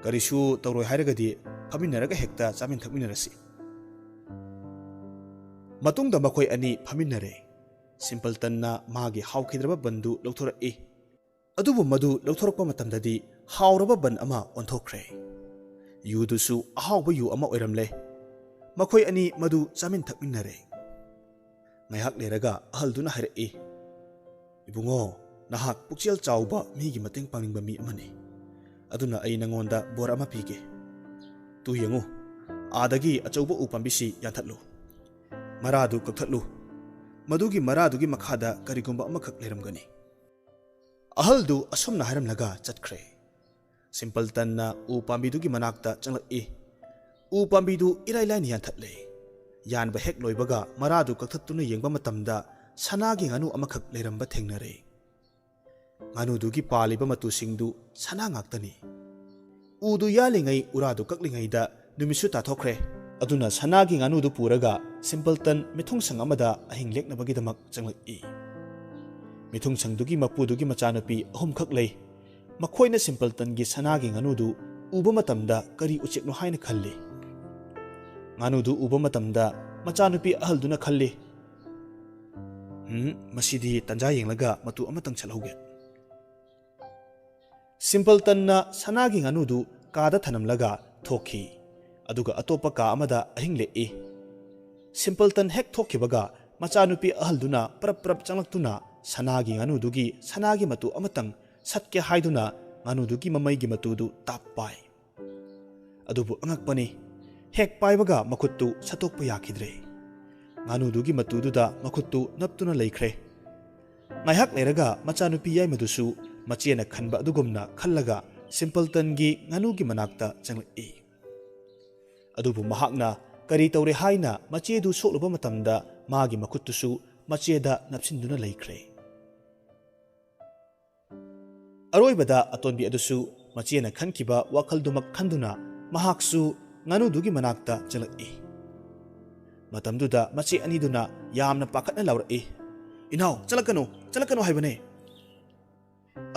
ꯀꯔꯤꯁꯨ ꯇꯧꯔꯣꯏ ꯍꯥꯏꯔꯒꯗꯤ ꯐꯝꯃꯤꯟꯅꯔꯒ ꯍꯦꯛꯇ ꯆꯥꯃꯤꯟ ꯊꯛꯃꯤꯟꯅꯔꯁꯤ꯫" ꯃꯇꯨꯡꯗ ꯃꯈꯣꯏ ꯑꯅꯤ ꯐꯝꯃꯤꯟꯅꯔꯦ꯫ ꯁꯤꯝꯄꯜꯇꯟꯅ ꯃꯥꯒꯤ ꯍꯥꯎꯈꯤꯗ꯭ꯔꯕ ꯕꯟꯗꯨ ꯂꯧꯊꯣꯔꯛꯏ꯫ ꯑꯗꯨꯕꯨ ꯃꯗꯨ ꯂꯧꯊꯣꯔꯛꯄ ꯃꯇꯝꯗꯗꯤ ꯍꯥꯎꯔꯕ ꯕꯟ ꯑꯃ ꯑꯣꯟꯊꯣꯛꯈ꯭ꯔꯦ꯫ ꯌꯨꯗꯨꯁꯨ ꯑꯍꯥꯎꯕ ꯌꯨ ꯑꯃ ꯑꯣꯏꯔꯝꯂꯦ꯫ ꯃꯈꯣꯏ ꯑꯅꯤ ꯃꯗꯨ ꯆꯥꯃꯤꯟ ꯊꯛꯃꯤꯟꯅꯔꯦ꯫ ꯉꯥꯏꯍꯥꯛ ꯂꯩꯔꯒ ꯑꯍꯜꯗꯨꯅ ꯍꯥꯏꯔꯛꯏ, "ꯏꯕꯨꯡꯉꯣ, ꯅꯍꯥꯛ ꯄꯨꯛꯆꯦꯜ ꯆꯥꯎꯕ ꯃꯤꯒꯤ ꯃꯇꯦꯡ ꯄꯥꯡꯅꯤꯡꯕ ꯃꯤ ꯑꯃꯅꯤ꯫ ꯑꯗꯨꯅ ꯑꯩ ꯅꯉꯣꯟꯗ ꯕꯣꯔ ꯑꯃ ꯄꯤꯒꯦ꯫ ꯇꯨ ꯌꯦꯡꯉꯨ, ꯑꯥꯗꯒꯤ ꯑꯆꯧꯕ ꯎ ꯄꯥꯝꯕꯤꯁꯤ ꯌꯥꯟꯊꯠꯂꯨ꯫ ꯃꯔꯥꯗꯨ ꯀꯛꯊꯠꯂꯨ꯫ ꯃꯗꯨꯒꯤ ꯃꯔꯥꯗꯨꯒꯤ ꯃꯈꯥꯗ ꯀꯔꯤꯒꯨꯝꯕ ꯑꯃꯈꯛ ꯂꯩꯔꯝꯒꯅꯤ꯫" ꯑꯍꯜꯗꯨ ꯑꯁꯨꯝꯅ ꯍꯥꯏꯔꯝꯂꯒ ꯆꯠꯈ꯭ꯔꯦ꯫ ꯁꯤꯝꯄꯜꯇꯟꯅ ꯎ ꯄꯥꯝꯕꯤꯗꯨꯒꯤ ꯃꯅꯥꯛꯇ ꯆꯪꯂꯛꯏ꯫ ꯎ ꯄꯥꯝꯕꯤꯗꯨ ꯏꯔꯥꯏ ꯂꯥꯏꯅ ꯌꯥꯟꯊꯠꯂꯦ꯫ ꯌꯥꯟꯕ ꯍꯦꯛ ꯂꯣꯏꯕꯒ ꯃꯔꯥꯗꯨ ꯀꯛꯊꯠꯇꯨꯅ ꯌꯦꯡꯕ ꯃꯇꯝꯗ ꯁꯅꯥꯒꯤ ꯉꯥꯅꯨ ꯑꯃꯈꯛ ꯂꯩꯔꯝꯕ ꯊꯦꯡꯅꯔꯦ꯫ ꯉꯥꯅꯨꯗꯨꯒꯤ ꯄꯥꯜꯂꯤꯕ ꯃꯇꯨꯁꯤꯡꯗꯨ ꯁꯅꯥ ꯉꯥꯛꯇꯅꯤ꯫ ꯎꯗꯨ ꯌꯥꯜꯂꯤꯉꯩ, ꯎꯔꯥꯗꯨ ꯀꯛꯂꯤꯉꯩꯗ ꯅꯨꯃꯤꯠꯁꯨ ꯇꯥꯊꯣꯛꯈ꯭ꯔꯦ꯫ ꯑꯗꯨꯅ ꯁꯅꯥꯒꯤ ꯉꯥꯅꯨꯗꯨ ꯄꯨꯔꯒ ꯁꯤꯝꯄꯜꯇꯟ ꯃꯤꯊꯨꯡꯁꯪ ꯑꯃꯗ ꯑꯍꯤꯡ ꯂꯦꯛꯅꯕꯒꯤꯗꯃꯛ ꯆꯪꯂꯛꯏ꯫ ꯃꯤꯊꯨꯡꯁꯪꯗꯨꯒꯤ ꯃꯄꯨꯗꯨꯒꯤ ꯃꯆꯥꯅꯨꯄꯤ ꯑꯍꯨꯝꯈꯛ ꯂꯩ꯫ ꯃꯈꯣꯏꯅ ꯁꯤꯝꯄꯜꯇꯟꯒꯤ ꯁꯅꯥꯒꯤ ꯉꯥꯅꯨꯗꯨ ꯎꯕ ꯃꯇꯝꯗ ꯀꯔꯤ ꯎꯆꯦꯛꯅꯣ ꯍꯥꯏꯅ ꯈꯜꯂꯤ꯫ ꯉꯥꯅꯨꯗꯨ ꯎꯕ ꯃꯇꯝꯗ ꯃꯆꯥꯅꯨꯄꯤ ꯑꯍꯜꯗꯨꯅ ꯈꯜꯂꯤ, "ꯎꯝ, ꯃꯁꯤꯗꯤ ꯇꯟꯖꯥ ꯌꯦꯡꯂꯒ ꯃꯇꯨ ꯑꯃꯇꯪ ꯁꯠꯍꯧꯒꯦ꯫" ꯁꯤꯝꯄꯜꯇꯟꯅ ꯁꯅꯥꯒꯤ ꯉꯥꯅꯨꯗꯨ ꯀꯥꯗ ꯊꯅꯝꯂꯒ ꯊꯣꯛꯈꯤ꯫ ꯑꯗꯨꯒ ꯑꯇꯣꯞꯄ ꯀꯥ ꯑꯃꯗ ꯑꯍꯤꯡ ꯂꯦꯛꯏ꯫ ꯁꯤꯝꯄꯜꯇꯟ ꯍꯦꯛ ꯊꯣꯛꯈꯤꯕꯒ ꯃꯆꯥꯅꯨꯄꯤ ꯑꯍꯜꯗꯨꯅ ꯄꯔꯞ ꯄꯔꯞ ꯆꯪꯂꯛꯇꯨꯅ ꯁꯅꯥꯒꯤ ꯉꯥꯅꯨꯗꯨꯒꯤ ꯁꯅꯥꯒꯤ ꯃꯇꯨ ꯑꯃꯇꯪ ꯁꯠꯀꯦ ꯍꯥꯏꯗꯨꯅ ꯉꯥꯅꯨꯗꯨꯒꯤ ꯃꯃꯩꯒꯤ ꯃꯇꯨꯗꯨ ꯇꯥꯞ ꯄꯥꯏ꯫ ꯑꯗꯨꯕꯨ ꯑꯉꯛꯄꯅꯤ, ꯍꯦꯛ ꯄꯥꯏꯕꯒ ꯃꯈꯨꯠꯇꯨ ꯁꯠꯇꯣꯛꯄ ꯌꯥꯈꯤꯗ꯭ꯔꯦ꯫ ꯉꯥꯅꯨꯗꯨꯒꯤ ꯃꯇꯨꯗꯨꯗ ꯃꯈꯨꯠꯇꯨ ꯅꯞꯇꯨꯅ ꯂꯩꯈ꯭ꯔꯦ꯫ ꯉꯥꯏꯍꯥꯛ ꯂꯩꯔꯒ ꯃꯆꯥꯅꯨꯄꯤ ꯌꯥꯏꯃꯗꯨꯁꯨ ꯃꯆꯦꯅ ꯈꯟꯕ ꯑꯗꯨꯒꯨꯝꯅ ꯈꯜꯂꯒ ꯁꯤꯝꯄꯜꯇꯟꯒꯤ ꯉꯥꯅꯨꯒꯤ ꯃꯅꯥꯛꯇ ꯆꯪꯂꯛꯏ꯫ ꯑꯗꯨꯕꯨ ꯃꯍꯥꯛꯅ ꯀꯔꯤ ꯇꯧꯔꯦ ꯍꯥꯏꯅ ꯃꯆꯦꯗꯨ ꯁꯣꯛꯂꯨꯕ ꯃꯇꯝꯗ ꯃꯥꯒꯤ ꯃꯈꯨꯠꯇꯨꯁꯨ ꯃꯆꯦꯗ ꯅꯞꯁꯤꯟꯗꯨꯅ ꯂꯩꯈ꯭ꯔꯦ꯫ ꯑꯔꯣꯏꯕꯗ ꯑꯇꯣꯟꯕꯤ ꯑꯗꯨꯁꯨ ꯃꯆꯦꯅ ꯈꯟꯈꯤꯕ ꯋꯥꯈꯜꯗꯨꯃꯛ ꯈꯟꯗꯨꯅ ꯃꯍꯥꯛꯁꯨ ꯉꯥꯅꯨꯗꯨꯒꯤ ꯃꯅꯥꯛꯇ ꯆꯪꯂꯛꯏ꯫ ꯃꯇꯝꯗꯨꯗ ꯃꯆꯦ ꯑꯅꯤꯗꯨꯅ ꯌꯥꯝꯅ ꯄꯥꯈꯠꯅ ꯂꯥꯎꯔꯛꯏ, "ꯏꯅꯥꯎ, ꯆꯠꯂꯛꯀꯅꯨ, ꯆꯠꯂꯛꯀꯅꯨ ꯍꯥꯏꯕꯅꯦ!"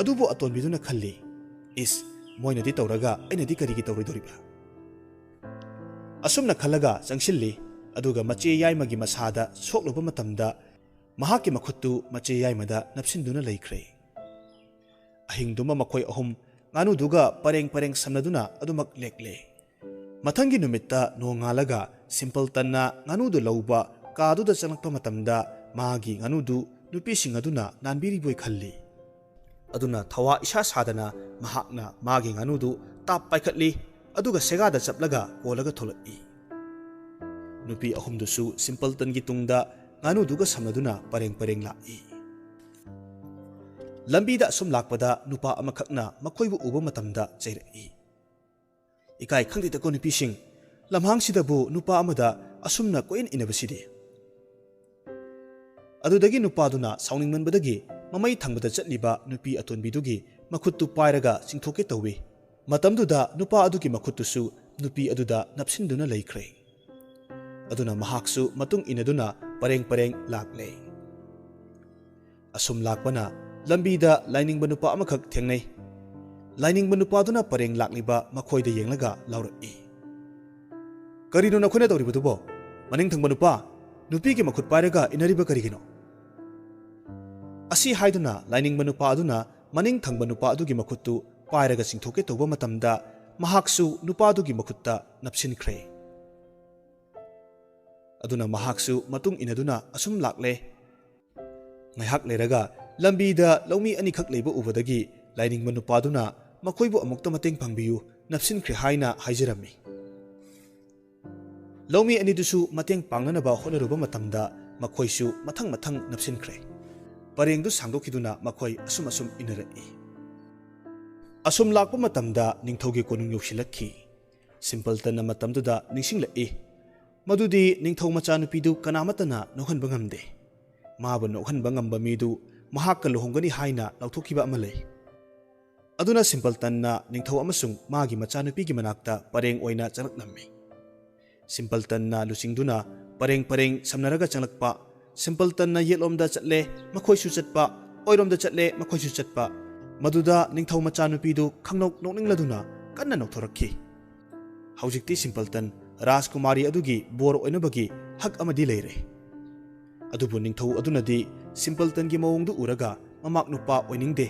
ꯑꯗꯨꯕꯨ ꯑꯇꯣꯟꯕꯤꯗꯨꯅ ꯈꯜꯂꯤ, "ꯏꯁ, ꯃꯣꯏꯅꯗꯤ ꯇꯧꯔꯒ ꯑꯩꯅꯗꯤ ꯀꯔꯤꯒꯤ ꯇꯧꯔꯣꯏꯗꯧꯔꯤꯕ?" ꯑꯁꯨꯝꯅ ꯈꯜꯂꯒ ꯆꯪꯁꯤꯜꯂꯤ꯫ ꯑꯗꯨꯒ ꯃꯆꯦ ꯌꯥꯏꯃꯒꯤ ꯃꯁꯥꯗ ꯁꯣꯛꯂꯨꯕ ꯃꯇꯝꯗ ꯃꯍꯥꯛꯀꯤ ꯃꯈꯨꯠꯇꯨ ꯃꯆꯦ ꯌꯥꯏꯃꯗ ꯅꯞꯁꯤꯟꯗꯨꯅ ꯂꯩꯈ꯭ꯔꯦ꯫ ꯑꯍꯤꯡꯗꯨꯃ ꯃꯈꯣꯏ ꯑꯍꯨꯝ ꯉꯥꯅꯨꯗꯨꯒ ꯄꯔꯦꯡ ꯄꯔꯦꯡ ꯁꯝꯅꯗꯨꯅ ꯑꯗꯨꯃꯛ ꯂꯦꯛꯂꯦ꯫ ꯃꯊꯪꯒꯤ ꯅꯨꯃꯤꯠꯇ ꯅꯣꯡꯉꯥꯜꯂꯒ ꯁꯤꯝꯄꯜꯇꯟꯅ ꯉꯥꯅꯨꯗꯨ ꯂꯧꯕ ꯀꯥꯗꯨꯗ ꯆꯪꯂꯛꯄ ꯃꯇꯝꯗ ꯃꯥꯒꯤ ꯉꯥꯅꯨꯗꯨ ꯅꯨꯄꯤꯁꯤꯡ ꯑꯗꯨꯅ ꯅꯥꯟꯕꯤꯔꯤꯕꯣꯏ ꯈꯜꯂꯤ꯫ ꯑꯗꯨꯅ ꯊꯋꯥ ꯏꯁꯥ ꯁꯥꯗꯅ ꯃꯍꯥꯛꯅ ꯃꯥꯒꯤ ꯉꯥꯅꯨꯗꯨ ꯇꯥꯞ ꯄꯥꯏꯈꯠꯂꯤ, ꯑꯗꯨꯒ ꯁꯦꯒꯥꯗ ꯆꯞꯂꯒ ꯀꯣꯜꯂꯒ ꯊꯣꯛꯂꯛꯏ꯫ ꯅꯨꯄꯤ ꯑꯍꯨꯝꯗꯨꯁꯨ ꯁꯤꯝꯄꯜꯇꯟꯒꯤ ꯇꯨꯡꯗ ꯉꯥꯅꯨꯗꯨꯒ ꯁꯝꯅꯗꯨꯅ ꯄꯔꯦꯡ ꯄꯔꯦꯡ ꯂꯥꯛꯏ꯫ ꯂꯝꯕꯤꯗ ꯑꯁꯨꯝ ꯂꯥꯛꯄꯗ ꯅꯨꯄꯥ ꯑꯃꯈꯛꯅ ꯃꯈꯣꯏꯕꯨ ꯎꯕ ꯃꯇꯝꯗ ꯆꯩꯔꯛꯏ, "ꯏꯀꯥꯏ ꯈꯪꯗꯦꯗꯀꯣ ꯅꯨꯄꯤꯁꯤꯡ, ꯂꯝꯍꯥꯡꯁꯤꯗꯕꯨ ꯅꯨꯄꯥ ꯑꯃꯗ ꯑꯁꯨꯝꯅ ꯀꯣꯏꯏꯟ ꯏꯟꯅꯕꯁꯤꯗꯤ!" ꯑꯗꯨꯗꯒꯤ ꯅꯨꯄꯥꯗꯨꯅ ꯁꯥꯎꯅꯤꯡꯃꯟꯕꯗꯒꯤ ꯃꯃꯩ ꯊꯪꯕꯗ ꯆꯠꯂꯤꯕ ꯅꯨꯄꯤ ꯑꯇꯣꯟꯕꯤꯗꯨꯒꯤ ꯃꯈꯨꯠꯇꯨ ꯄꯥꯏꯔꯒ ꯆꯤꯡꯊꯣꯛꯀꯦ ꯇꯧꯏ꯫ ꯃꯇꯝꯗꯨꯗ ꯅꯨꯄꯥ ꯑꯗꯨꯒꯤ ꯃꯈꯨꯠꯇꯨꯁꯨ ꯅꯨꯄꯤ ꯑꯗꯨꯗ ꯅꯞꯁꯤꯟꯗꯨꯅ ꯂꯩꯈ꯭ꯔꯦ꯫ ꯑꯗꯨꯅ ꯃꯍꯥꯛꯁꯨ ꯃꯇꯨꯡ ꯏꯟꯅꯗꯨꯅ ꯄꯔꯦꯡ ꯄꯔꯦꯡ ꯂꯥꯛꯂꯦ꯫ ꯑꯁꯨꯝ ꯂꯥꯛꯄꯅ ꯂꯝꯕꯤꯗ ꯂꯥꯏꯅꯤꯡꯕ ꯅꯨꯄꯥ ꯑꯃꯈꯛ ꯊꯦꯡꯅꯩ꯫ ꯂꯥꯏꯅꯤꯡꯕ ꯅꯨꯄꯥꯗꯨꯅ ꯄꯔꯦꯡ ꯂꯥꯛꯂꯤꯕ ꯃꯈꯣꯏꯗ ꯌꯦꯡꯂꯒ ꯂꯥꯎꯔꯛꯏ, "ꯀꯔꯤꯅꯣ ꯅꯈꯣꯏꯅ ꯇꯧꯔꯤꯕꯗꯨꯕꯣ? ꯃꯅꯤꯡ ꯊꯪꯕ ꯅꯨꯄꯥ, ꯅꯨꯄꯤꯒꯤ ꯃꯈꯨꯠ ꯄꯥꯏꯔꯒ ꯏꯟꯅꯔꯤꯕ ꯀꯔꯤꯒꯤꯅꯣ?" ꯑꯁꯤ ꯍꯥꯏꯗꯨꯅ ꯂꯥꯏꯅꯤꯡꯕ ꯅꯨꯄꯥ ꯑꯗꯨꯅ ꯃꯅꯤꯡ ꯊꯪꯕ ꯅꯨꯄꯥ ꯑꯗꯨꯒꯤ ꯃꯈꯨꯠꯇꯨ ꯄꯥꯏꯔꯒ ꯆꯤꯡꯊꯣꯛꯀꯦ ꯇꯧꯕ ꯃꯇꯝꯗ ꯃꯍꯥꯛꯁꯨ ꯅꯨꯄꯥꯗꯨꯒꯤ ꯃꯈꯨꯠꯇ ꯅꯞꯁꯤꯟꯈ꯭ꯔꯦ꯫ ꯑꯗꯨꯅ ꯃꯍꯥꯛꯁꯨ ꯃꯇꯨꯡ ꯏꯟꯅꯗꯨꯅ ꯑꯁꯨꯝ ꯂꯥꯛꯂꯦ꯫ ꯉꯥꯏꯍꯥꯛ ꯂꯩꯔꯒ ꯂꯝꯕꯤꯗ ꯂꯧꯃꯤ ꯑꯅꯤꯈꯛ ꯂꯩꯕ ꯎꯕꯗꯒꯤ ꯂꯥꯏꯅꯤꯡꯕ ꯅꯨꯄꯥꯗꯨꯅ ꯃꯈꯣꯏꯕꯨ ꯑꯃꯨꯛꯇ ꯃꯇꯦꯡ ꯄꯥꯡꯕꯤꯌꯨ, ꯅꯞꯁꯤꯟꯈ꯭ꯔꯦ ꯍꯥꯏꯅ ꯍꯥꯏꯖꯔꯝꯃꯤ꯫ ꯂꯧꯃꯤ ꯑꯅꯤꯗꯨꯁꯨ ꯃꯇꯦꯡ ꯄꯥꯡꯅꯅꯕ ꯍꯣꯠꯅꯔꯨꯕ ꯃꯇꯝꯗ ꯃꯈꯣꯏꯁꯨ ꯃꯊꯪ ꯃꯊꯪ ꯅꯞꯁꯤꯟꯈ꯭ꯔꯦ꯫ ꯄꯔꯦꯡꯗꯨ ꯁꯥꯡꯗꯣꯛꯈꯤꯗꯨꯅ ꯃꯈꯣꯏ ꯑꯁꯨꯝ ꯑꯁꯨꯝ ꯏꯟꯅꯔꯛꯏ꯫ ꯑꯁꯨꯝ ꯂꯥꯛꯄ ꯃꯇꯝꯗ ꯅꯤꯡꯊꯧꯒꯤ ꯀꯣꯅꯨꯡ ꯌꯧꯁꯤꯜꯂꯛꯈꯤ꯫ ꯁꯤꯝꯄꯜꯇꯟꯅ ꯃꯇꯝꯗꯨꯗ ꯅꯤꯡꯁꯤꯡꯂꯛꯏ, ꯃꯗꯨꯗꯤ ꯅꯤꯡꯊꯧ ꯃꯆꯥꯅꯨꯄꯤꯗꯨ ꯀꯅꯥꯃꯠꯇꯅ ꯅꯣꯛꯍꯟꯕ ꯉꯝꯗꯦ꯫ ꯃꯥꯕꯨ ꯅꯣꯛꯍꯟꯕ ꯉꯝꯕ ꯃꯤꯗꯨ ꯃꯍꯥꯛꯀ ꯂꯨꯍꯣꯡꯒꯅꯤ ꯍꯥꯏꯅ ꯂꯥꯎꯊꯣꯛꯈꯤꯕ ꯑꯃ ꯂꯩ꯫ ꯑꯗꯨꯅ ꯁꯤꯝꯄꯜꯇꯟꯅ ꯅꯤꯡꯊꯧ ꯑꯃꯁꯨꯡ ꯃꯥꯒꯤ ꯃꯆꯥꯅꯨꯄꯤꯒꯤ ꯃꯅꯥꯛꯇ ꯄꯔꯦꯡ ꯑꯣꯏꯅ ꯆꯪꯂꯛꯂꯝꯃꯤ꯫ ꯁꯤꯝꯄꯜꯇꯟꯅ ꯂꯨꯆꯤꯡꯗꯨꯅ ꯄꯔꯦꯡ ꯄꯔꯦꯡ ꯁꯝꯅꯔꯒ ꯆꯪꯂꯛꯄ, ꯁꯤꯝꯄꯜꯇꯟꯅ ꯌꯦꯠꯂꯣꯝꯗ ꯆꯠꯂꯦ, ꯃꯈꯣꯏꯁꯨ ꯆꯠꯄ, ꯑꯣꯏꯔꯣꯝꯗ ꯆꯠꯂꯦ, ꯃꯈꯣꯏꯁꯨ ꯆꯠꯄ꯫ ꯃꯗꯨꯗ ꯅꯤꯡꯊꯧ ꯃꯆꯥꯅꯨꯄꯤꯗꯨ ꯈꯪꯅꯣꯛ ꯅꯣꯛꯅꯤꯡꯂꯗꯨꯅ ꯀꯟꯅ ꯅꯣꯛꯊꯣꯔꯛꯈꯤ꯫ ꯍꯧꯖꯤꯛꯇꯤ ꯁꯤꯝꯄꯜꯇꯟ ꯔꯥꯖꯀꯨꯃꯥꯔꯤ ꯑꯗꯨꯒꯤ ꯕꯣꯔ ꯑꯣꯏꯅꯕꯒꯤ ꯍꯛ ꯑꯃꯗꯤ ꯂꯩꯔꯦ꯫ ꯑꯗꯨꯕꯨ ꯅꯤꯡꯊꯧ ꯑꯗꯨꯅꯗꯤ ꯁꯤꯝꯄꯜꯇꯟꯒꯤ ꯃꯑꯣꯡꯗꯨ ꯎꯔꯒ ꯃꯃꯥꯛ ꯅꯨꯄꯥ ꯑꯣꯏꯅꯤꯡꯗꯦ꯫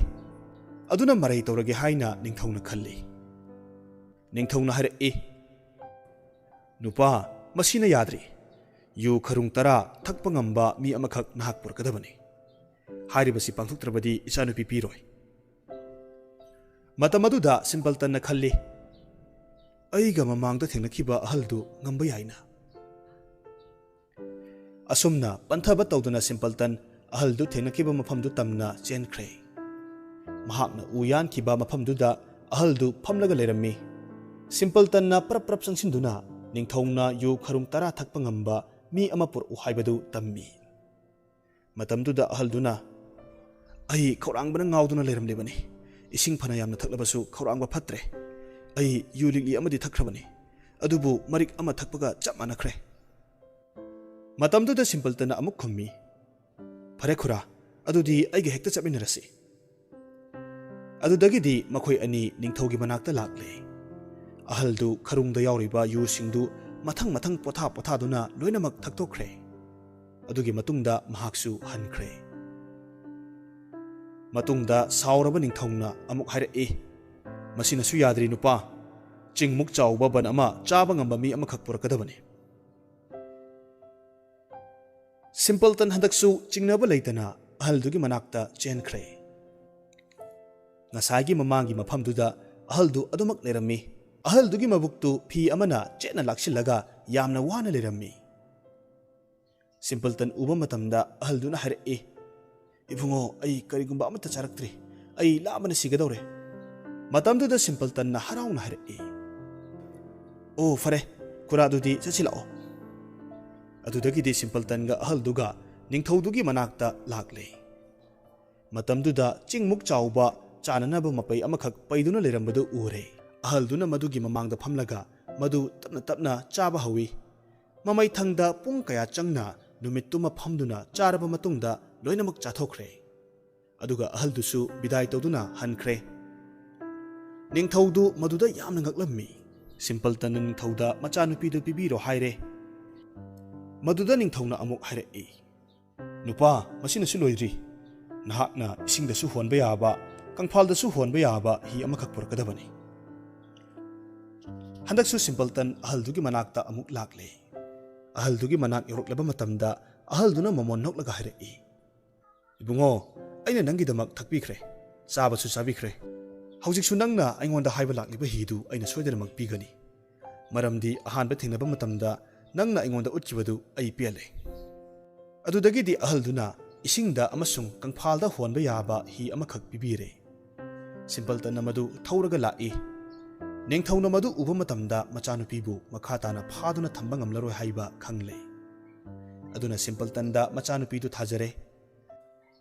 ꯑꯗꯨꯅ ꯃꯔꯩ ꯇꯧꯔꯒꯦ ꯍꯥꯏꯅ ꯅꯤꯡꯊꯧꯅ ꯈꯜꯂꯤ꯫ ꯅꯤꯡꯊꯧꯅ ꯍꯥꯏꯔꯛꯏ, "ꯅꯨꯄꯥ, ꯃꯁꯤꯅ ꯌꯥꯗ꯭ꯔꯤ꯫ ꯌꯨ ꯈꯔꯨꯡ ꯇꯔꯥ ꯊꯛꯄ ꯉꯝꯕ ꯃꯤ ꯑꯃꯈꯛ ꯅꯍꯥꯛ ꯄꯨꯔꯛꯀꯗꯕꯅꯤ꯫ ꯍꯥꯏꯔꯤꯕꯁꯤ ꯄꯥꯡꯊꯣꯛꯇ꯭ꯔꯕꯗꯤ ꯏꯆꯥꯅꯨꯄꯤ ꯄꯤꯔꯣꯏ꯫" ꯃꯇꯝ ꯑꯗꯨꯗ ꯁꯤꯝꯄꯜꯇꯟꯅ ꯈꯜꯂꯤ, "ꯑꯩꯒ ꯃꯃꯥꯡꯗ ꯊꯦꯡꯅꯈꯤꯕ ꯑꯍꯜꯗꯨ ꯉꯝꯕ ꯌꯥꯏꯅ꯫" ꯑꯁꯨꯝꯅ ꯄꯟꯊꯕ ꯇꯧꯗꯅ ꯁꯤꯝꯄꯜꯇꯟ ꯑꯍꯜꯗꯨ ꯊꯦꯡꯅꯈꯤꯕ ꯃꯐꯝꯗꯨ ꯇꯝꯅ ꯆꯦꯟꯈ꯭ꯔꯦ꯫ ꯃꯍꯥꯛꯅ ꯎ ꯌꯥꯟꯈꯤꯕ ꯃꯐꯝꯗꯨꯗ ꯑꯍꯜꯗꯨ ꯐꯝꯂꯒ ꯂꯩꯔꯝꯃꯤ꯫ ꯁꯤꯝꯄꯜꯇꯟꯅ ꯄ꯭ꯔꯞ ꯄ꯭ꯔꯞ ꯆꯪꯁꯤꯟꯗꯨꯅ ꯅꯤꯡꯊꯧꯅ ꯌꯨ ꯈꯔꯨꯡ ꯇꯔꯥ ꯊꯛꯄ ꯉꯝꯕ ꯃꯤ ꯑꯃ ꯄꯨꯔꯛꯎ ꯍꯥꯏꯕꯗꯨ ꯇꯝꯃꯤ꯫ ꯃꯇꯝꯗꯨꯗ ꯑꯍꯜꯗꯨꯅ, "ꯑꯩ ꯈꯧꯔꯥꯡꯕꯅ ꯉꯥꯎꯗꯨꯅ ꯂꯩꯔꯝꯂꯤꯕꯅꯤ꯫ ꯏꯁꯤꯡ ꯐꯅ ꯌꯥꯝꯅ ꯊꯛꯂꯕꯁꯨ ꯈꯧꯔꯥꯡꯕ ꯐꯠꯇ꯭ꯔꯦ꯫ ꯑꯩ ꯌꯨ ꯂꯤꯛꯂꯤ ꯑꯃꯗꯤ ꯊꯛꯈ꯭ꯔꯕꯅꯤ, ꯑꯗꯨꯕꯨ ꯃꯔꯤꯛ ꯑꯃ ꯊꯛꯄꯒ ꯆꯞ ꯃꯥꯟꯅꯈ꯭ꯔꯦ꯫" ꯃꯇꯝꯗꯨꯗ ꯁꯤꯝꯄꯜꯇꯟꯅ ꯑꯃꯨꯛ ꯈꯨꯝꯃꯤ, "ꯐꯔꯦ ꯈꯨꯔꯥ, ꯑꯗꯨꯗꯤ ꯑꯩꯒ ꯍꯦꯛꯇ ꯆꯠꯃꯤꯟꯅꯔꯁꯤ꯫" ꯑꯗꯨꯗꯒꯤꯗꯤ ꯃꯈꯣꯏ ꯑꯅꯤ ꯅꯤꯡꯊꯧꯒꯤ ꯃꯅꯥꯛꯇ ꯂꯥꯛꯂꯦ꯫ ꯑꯍꯜꯗꯨ ꯈꯔꯨꯡꯗ ꯌꯥꯎꯔꯤꯕ ꯌꯨꯁꯤꯡꯗꯨ ꯃꯊꯪ ꯃꯊꯪ ꯄꯣꯊꯥ ꯄꯣꯊꯥꯗꯨꯅ ꯂꯣꯏꯅꯃꯛ ꯊꯛꯇꯣꯛꯈ꯭ꯔꯦ꯫ ꯑꯗꯨꯒꯤ ꯃꯇꯨꯡꯗ ꯃꯍꯥꯛꯁꯨ ꯍꯟꯈ꯭ꯔꯦ꯫ ꯃꯇꯨꯡꯗ ꯁꯥꯎꯔꯕ ꯅꯤꯡꯊꯧꯅ ꯑꯃꯨꯛ ꯍꯥꯏꯔꯛꯏ, "ꯃꯁꯤꯅꯁꯨ ꯌꯥꯗ꯭ꯔꯤ ꯅꯨꯄꯥ꯫ ꯆꯤꯡꯃꯨꯛ ꯆꯥꯎꯕ ꯕꯟ ꯑꯃ ꯆꯥꯕ ꯉꯝꯕ ꯃꯤ ꯑꯃꯈꯛ ꯄꯨꯔꯛꯀꯗꯕꯅꯤ꯫" ꯁꯤꯝꯄꯜꯇꯟ ꯍꯟꯗꯛꯁꯨ ꯆꯤꯡꯅꯕ ꯂꯩꯇꯅ ꯑꯍꯜꯗꯨꯒꯤ ꯃꯅꯥꯛꯇ ꯆꯦꯟꯈ꯭ꯔꯦ꯫ ꯉꯁꯥꯏꯒꯤ ꯃꯃꯥꯡꯒꯤ ꯃꯐꯝꯗꯨꯗ ꯑꯍꯜꯗꯨ ꯑꯗꯨꯃꯛ ꯂꯩꯔꯝꯃꯤ꯫ ꯑꯍꯜꯗꯨꯒꯤ ꯃꯕꯨꯛꯇꯨ ꯐꯤ ꯑꯃꯅ ꯆꯦꯠꯅ ꯂꯥꯛꯁꯤꯜꯂꯒ ꯌꯥꯝꯅ ꯋꯥꯅ ꯂꯩꯔꯝꯃꯤ꯫ ꯁꯤꯝꯄꯜꯇꯟ ꯎꯕ ꯃꯇꯝꯗ ꯑꯍꯜꯗꯨꯅ ꯍꯥꯏꯔꯛꯏ, "ꯏꯕꯨꯡꯉꯣ, ꯑꯩ ꯀꯔꯤꯒꯨꯝꯕ ꯑꯃꯠꯇ ꯆꯥꯔꯛꯇ꯭ꯔꯤ꯫ ꯑꯩ ꯂꯥꯝꯕꯅ ꯁꯤꯒꯗꯧꯔꯦ꯫" ꯃꯇꯝꯗꯨꯗ ꯁꯤꯝꯄꯜꯇꯟꯅ ꯍꯔꯥꯎꯅ ꯍꯥꯏꯔꯛꯏ, "ꯑꯣ, ꯐꯔꯦ, ꯈꯨꯔꯥꯗꯨꯗꯤ ꯆꯠꯁꯤ ꯂꯥꯛꯑꯣ꯫" ꯑꯗꯨꯗꯒꯤꯗꯤ ꯁꯤꯝꯄꯜꯇꯟꯒ ꯑꯍꯜꯗꯨꯒ ꯅꯤꯡꯊꯧꯗꯨꯒꯤ ꯃꯅꯥꯛꯇ ꯂꯥꯛꯂꯦ꯫ ꯃꯇꯝꯗꯨꯗ ꯆꯤꯡꯃꯨꯛ ꯆꯥꯎꯕ ꯆꯥꯅꯅꯕ ꯃꯄꯩ ꯑꯃꯈꯛ ꯄꯩꯗꯨꯅ ꯂꯩꯔꯝꯕꯗꯨ ꯎꯔꯦ꯫ ꯑꯍꯜꯗꯨꯅ ꯃꯗꯨꯒꯤ ꯃꯃꯥꯡꯗ ꯐꯝꯂꯒ ꯃꯗꯨ ꯇꯞꯅ ꯇꯞꯅ ꯆꯥꯕ ꯍꯧꯏ꯫ ꯃꯃꯩꯊꯪꯗ ꯄꯨꯡ ꯀꯌꯥ ꯆꯪꯅ ꯅꯨꯃꯤꯠꯇꯨꯃ ꯐꯝꯗꯨꯅ ꯆꯥꯔꯕ ꯃꯇꯨꯡꯗ ꯂꯣꯏꯅꯃꯛ ꯆꯥꯊꯣꯛꯈ꯭ꯔꯦ꯫ ꯑꯗꯨꯒ ꯑꯍꯜꯗꯨꯁꯨ ꯕꯤꯗꯥꯏ ꯇꯧꯗꯨꯅ ꯍꯟꯈ꯭ꯔꯦ꯫ ꯅꯤꯡꯊꯧꯗꯨ ꯃꯗꯨꯗ ꯌꯥꯝꯅ ꯉꯛꯂꯝꯃꯤ꯫ ꯁꯤꯝꯄꯜꯇꯟꯅ ꯅꯤꯡꯊꯧꯗ ꯃꯆꯥꯅꯨꯄꯤꯗꯨ ꯄꯤꯕꯤꯔꯣ ꯍꯥꯏꯔꯦ꯫ ꯃꯗꯨꯗ ꯅꯤꯡꯊꯧꯅ ꯑꯃꯨꯛ ꯍꯥꯏꯔꯛꯏ, "ꯅꯨꯄꯥ, ꯃꯁꯤꯅꯁꯨ ꯂꯣꯏꯗ꯭ꯔꯤ꯫ ꯅꯍꯥꯛꯅ ꯏꯁꯤꯡꯗꯁꯨ ꯍꯣꯟꯕ ꯌꯥꯕ, ꯀꯪꯐꯥꯜꯗꯁꯨ ꯍꯣꯟꯕ ꯌꯥꯕ ꯍꯤ ꯑꯃꯈꯛ ꯄꯨꯔꯛꯀꯗꯕꯅꯤ꯫" ꯍꯟꯗꯛꯁꯨ ꯁꯤꯝꯄꯜꯇꯟ ꯑꯍꯜꯗꯨꯒꯤ ꯃꯅꯥꯛꯇ ꯑꯃꯨꯛ ꯂꯥꯛꯂꯦ꯫ ꯑꯍꯜꯗꯨꯒꯤ ꯃꯅꯥꯛ ꯌꯧꯔꯛꯂꯕ ꯃꯇꯝꯗ ꯑꯍꯜꯗꯨꯅ ꯃꯃꯣꯟ ꯅꯣꯛꯂꯒ ꯍꯥꯏꯔꯛꯏ, "ꯏꯕꯨꯡꯉꯣ, ꯑꯩꯅ ꯅꯪꯒꯤꯗꯃꯛ ꯊꯛꯄꯤꯈ꯭ꯔꯦ, ꯆꯥꯕꯁꯨ ꯆꯥꯕꯤꯈ꯭ꯔꯦ꯫ ꯍꯧꯖꯤꯛꯁꯨ ꯅꯪꯅ ꯑꯩꯉꯣꯟꯗ ꯍꯥꯏꯕ ꯂꯥꯛꯂꯤꯕ ꯍꯤꯗꯨ ꯑꯩꯅ ꯁꯣꯏꯗꯅꯃꯛ ꯄꯤꯒꯅꯤ꯫ ꯃꯔꯝꯗꯤ ꯑꯍꯥꯟꯕ ꯊꯦꯡꯅꯕ ꯃꯇꯝꯗ ꯅꯪꯅ ꯑꯩꯉꯣꯟꯗ ꯎꯠꯈꯤꯕꯗꯨ ꯑꯩ ꯄꯦꯜꯂꯦ꯫" ꯑꯗꯨꯗꯒꯤꯗꯤ ꯑꯍꯜꯗꯨꯅ ꯏꯁꯤꯡꯗ ꯑꯃꯁꯨꯡ ꯀꯪꯐꯥꯜꯗ ꯍꯣꯟꯕ ꯌꯥꯕ ꯍꯤ ꯑꯃꯈꯛ ꯄꯤꯕꯤꯔꯦ꯫ ꯁꯤꯝꯄꯜꯇꯟꯅ ꯃꯗꯨ ꯊꯧꯔꯒ ꯂꯥꯛꯏ꯫ ꯅꯤꯡꯊꯧꯅ ꯃꯗꯨ ꯎꯕ ꯃꯇꯝꯗ ꯃꯆꯥꯅꯨꯄꯤꯕꯨ ꯃꯈꯥ ꯇꯥꯅ ꯐꯥꯗꯨꯅ ꯊꯝꯕ ꯉꯝꯂꯔꯣꯏ ꯍꯥꯏꯕ ꯈꯪꯂꯦ꯫ ꯑꯗꯨꯅ ꯁꯤꯝꯄꯜꯇꯟꯗ ꯃꯆꯥꯅꯨꯄꯤꯗꯨ ꯊꯥꯖꯔꯦ꯫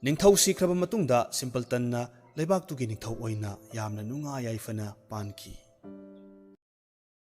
ꯅꯤꯡꯊꯧ ꯁꯤꯈ꯭ꯔꯕ ꯃꯇꯨꯡꯗ ꯁꯤꯝꯄꯜꯇꯟꯅ ꯂꯩꯕꯥꯛꯇꯨꯒꯤ ꯅꯤꯡꯊꯧ ꯑꯣꯏꯅ ꯌꯥꯝꯅ ꯅꯨꯡꯉꯥꯏ ꯌꯥꯏꯐꯅ ꯄꯥꯟꯈꯤ꯫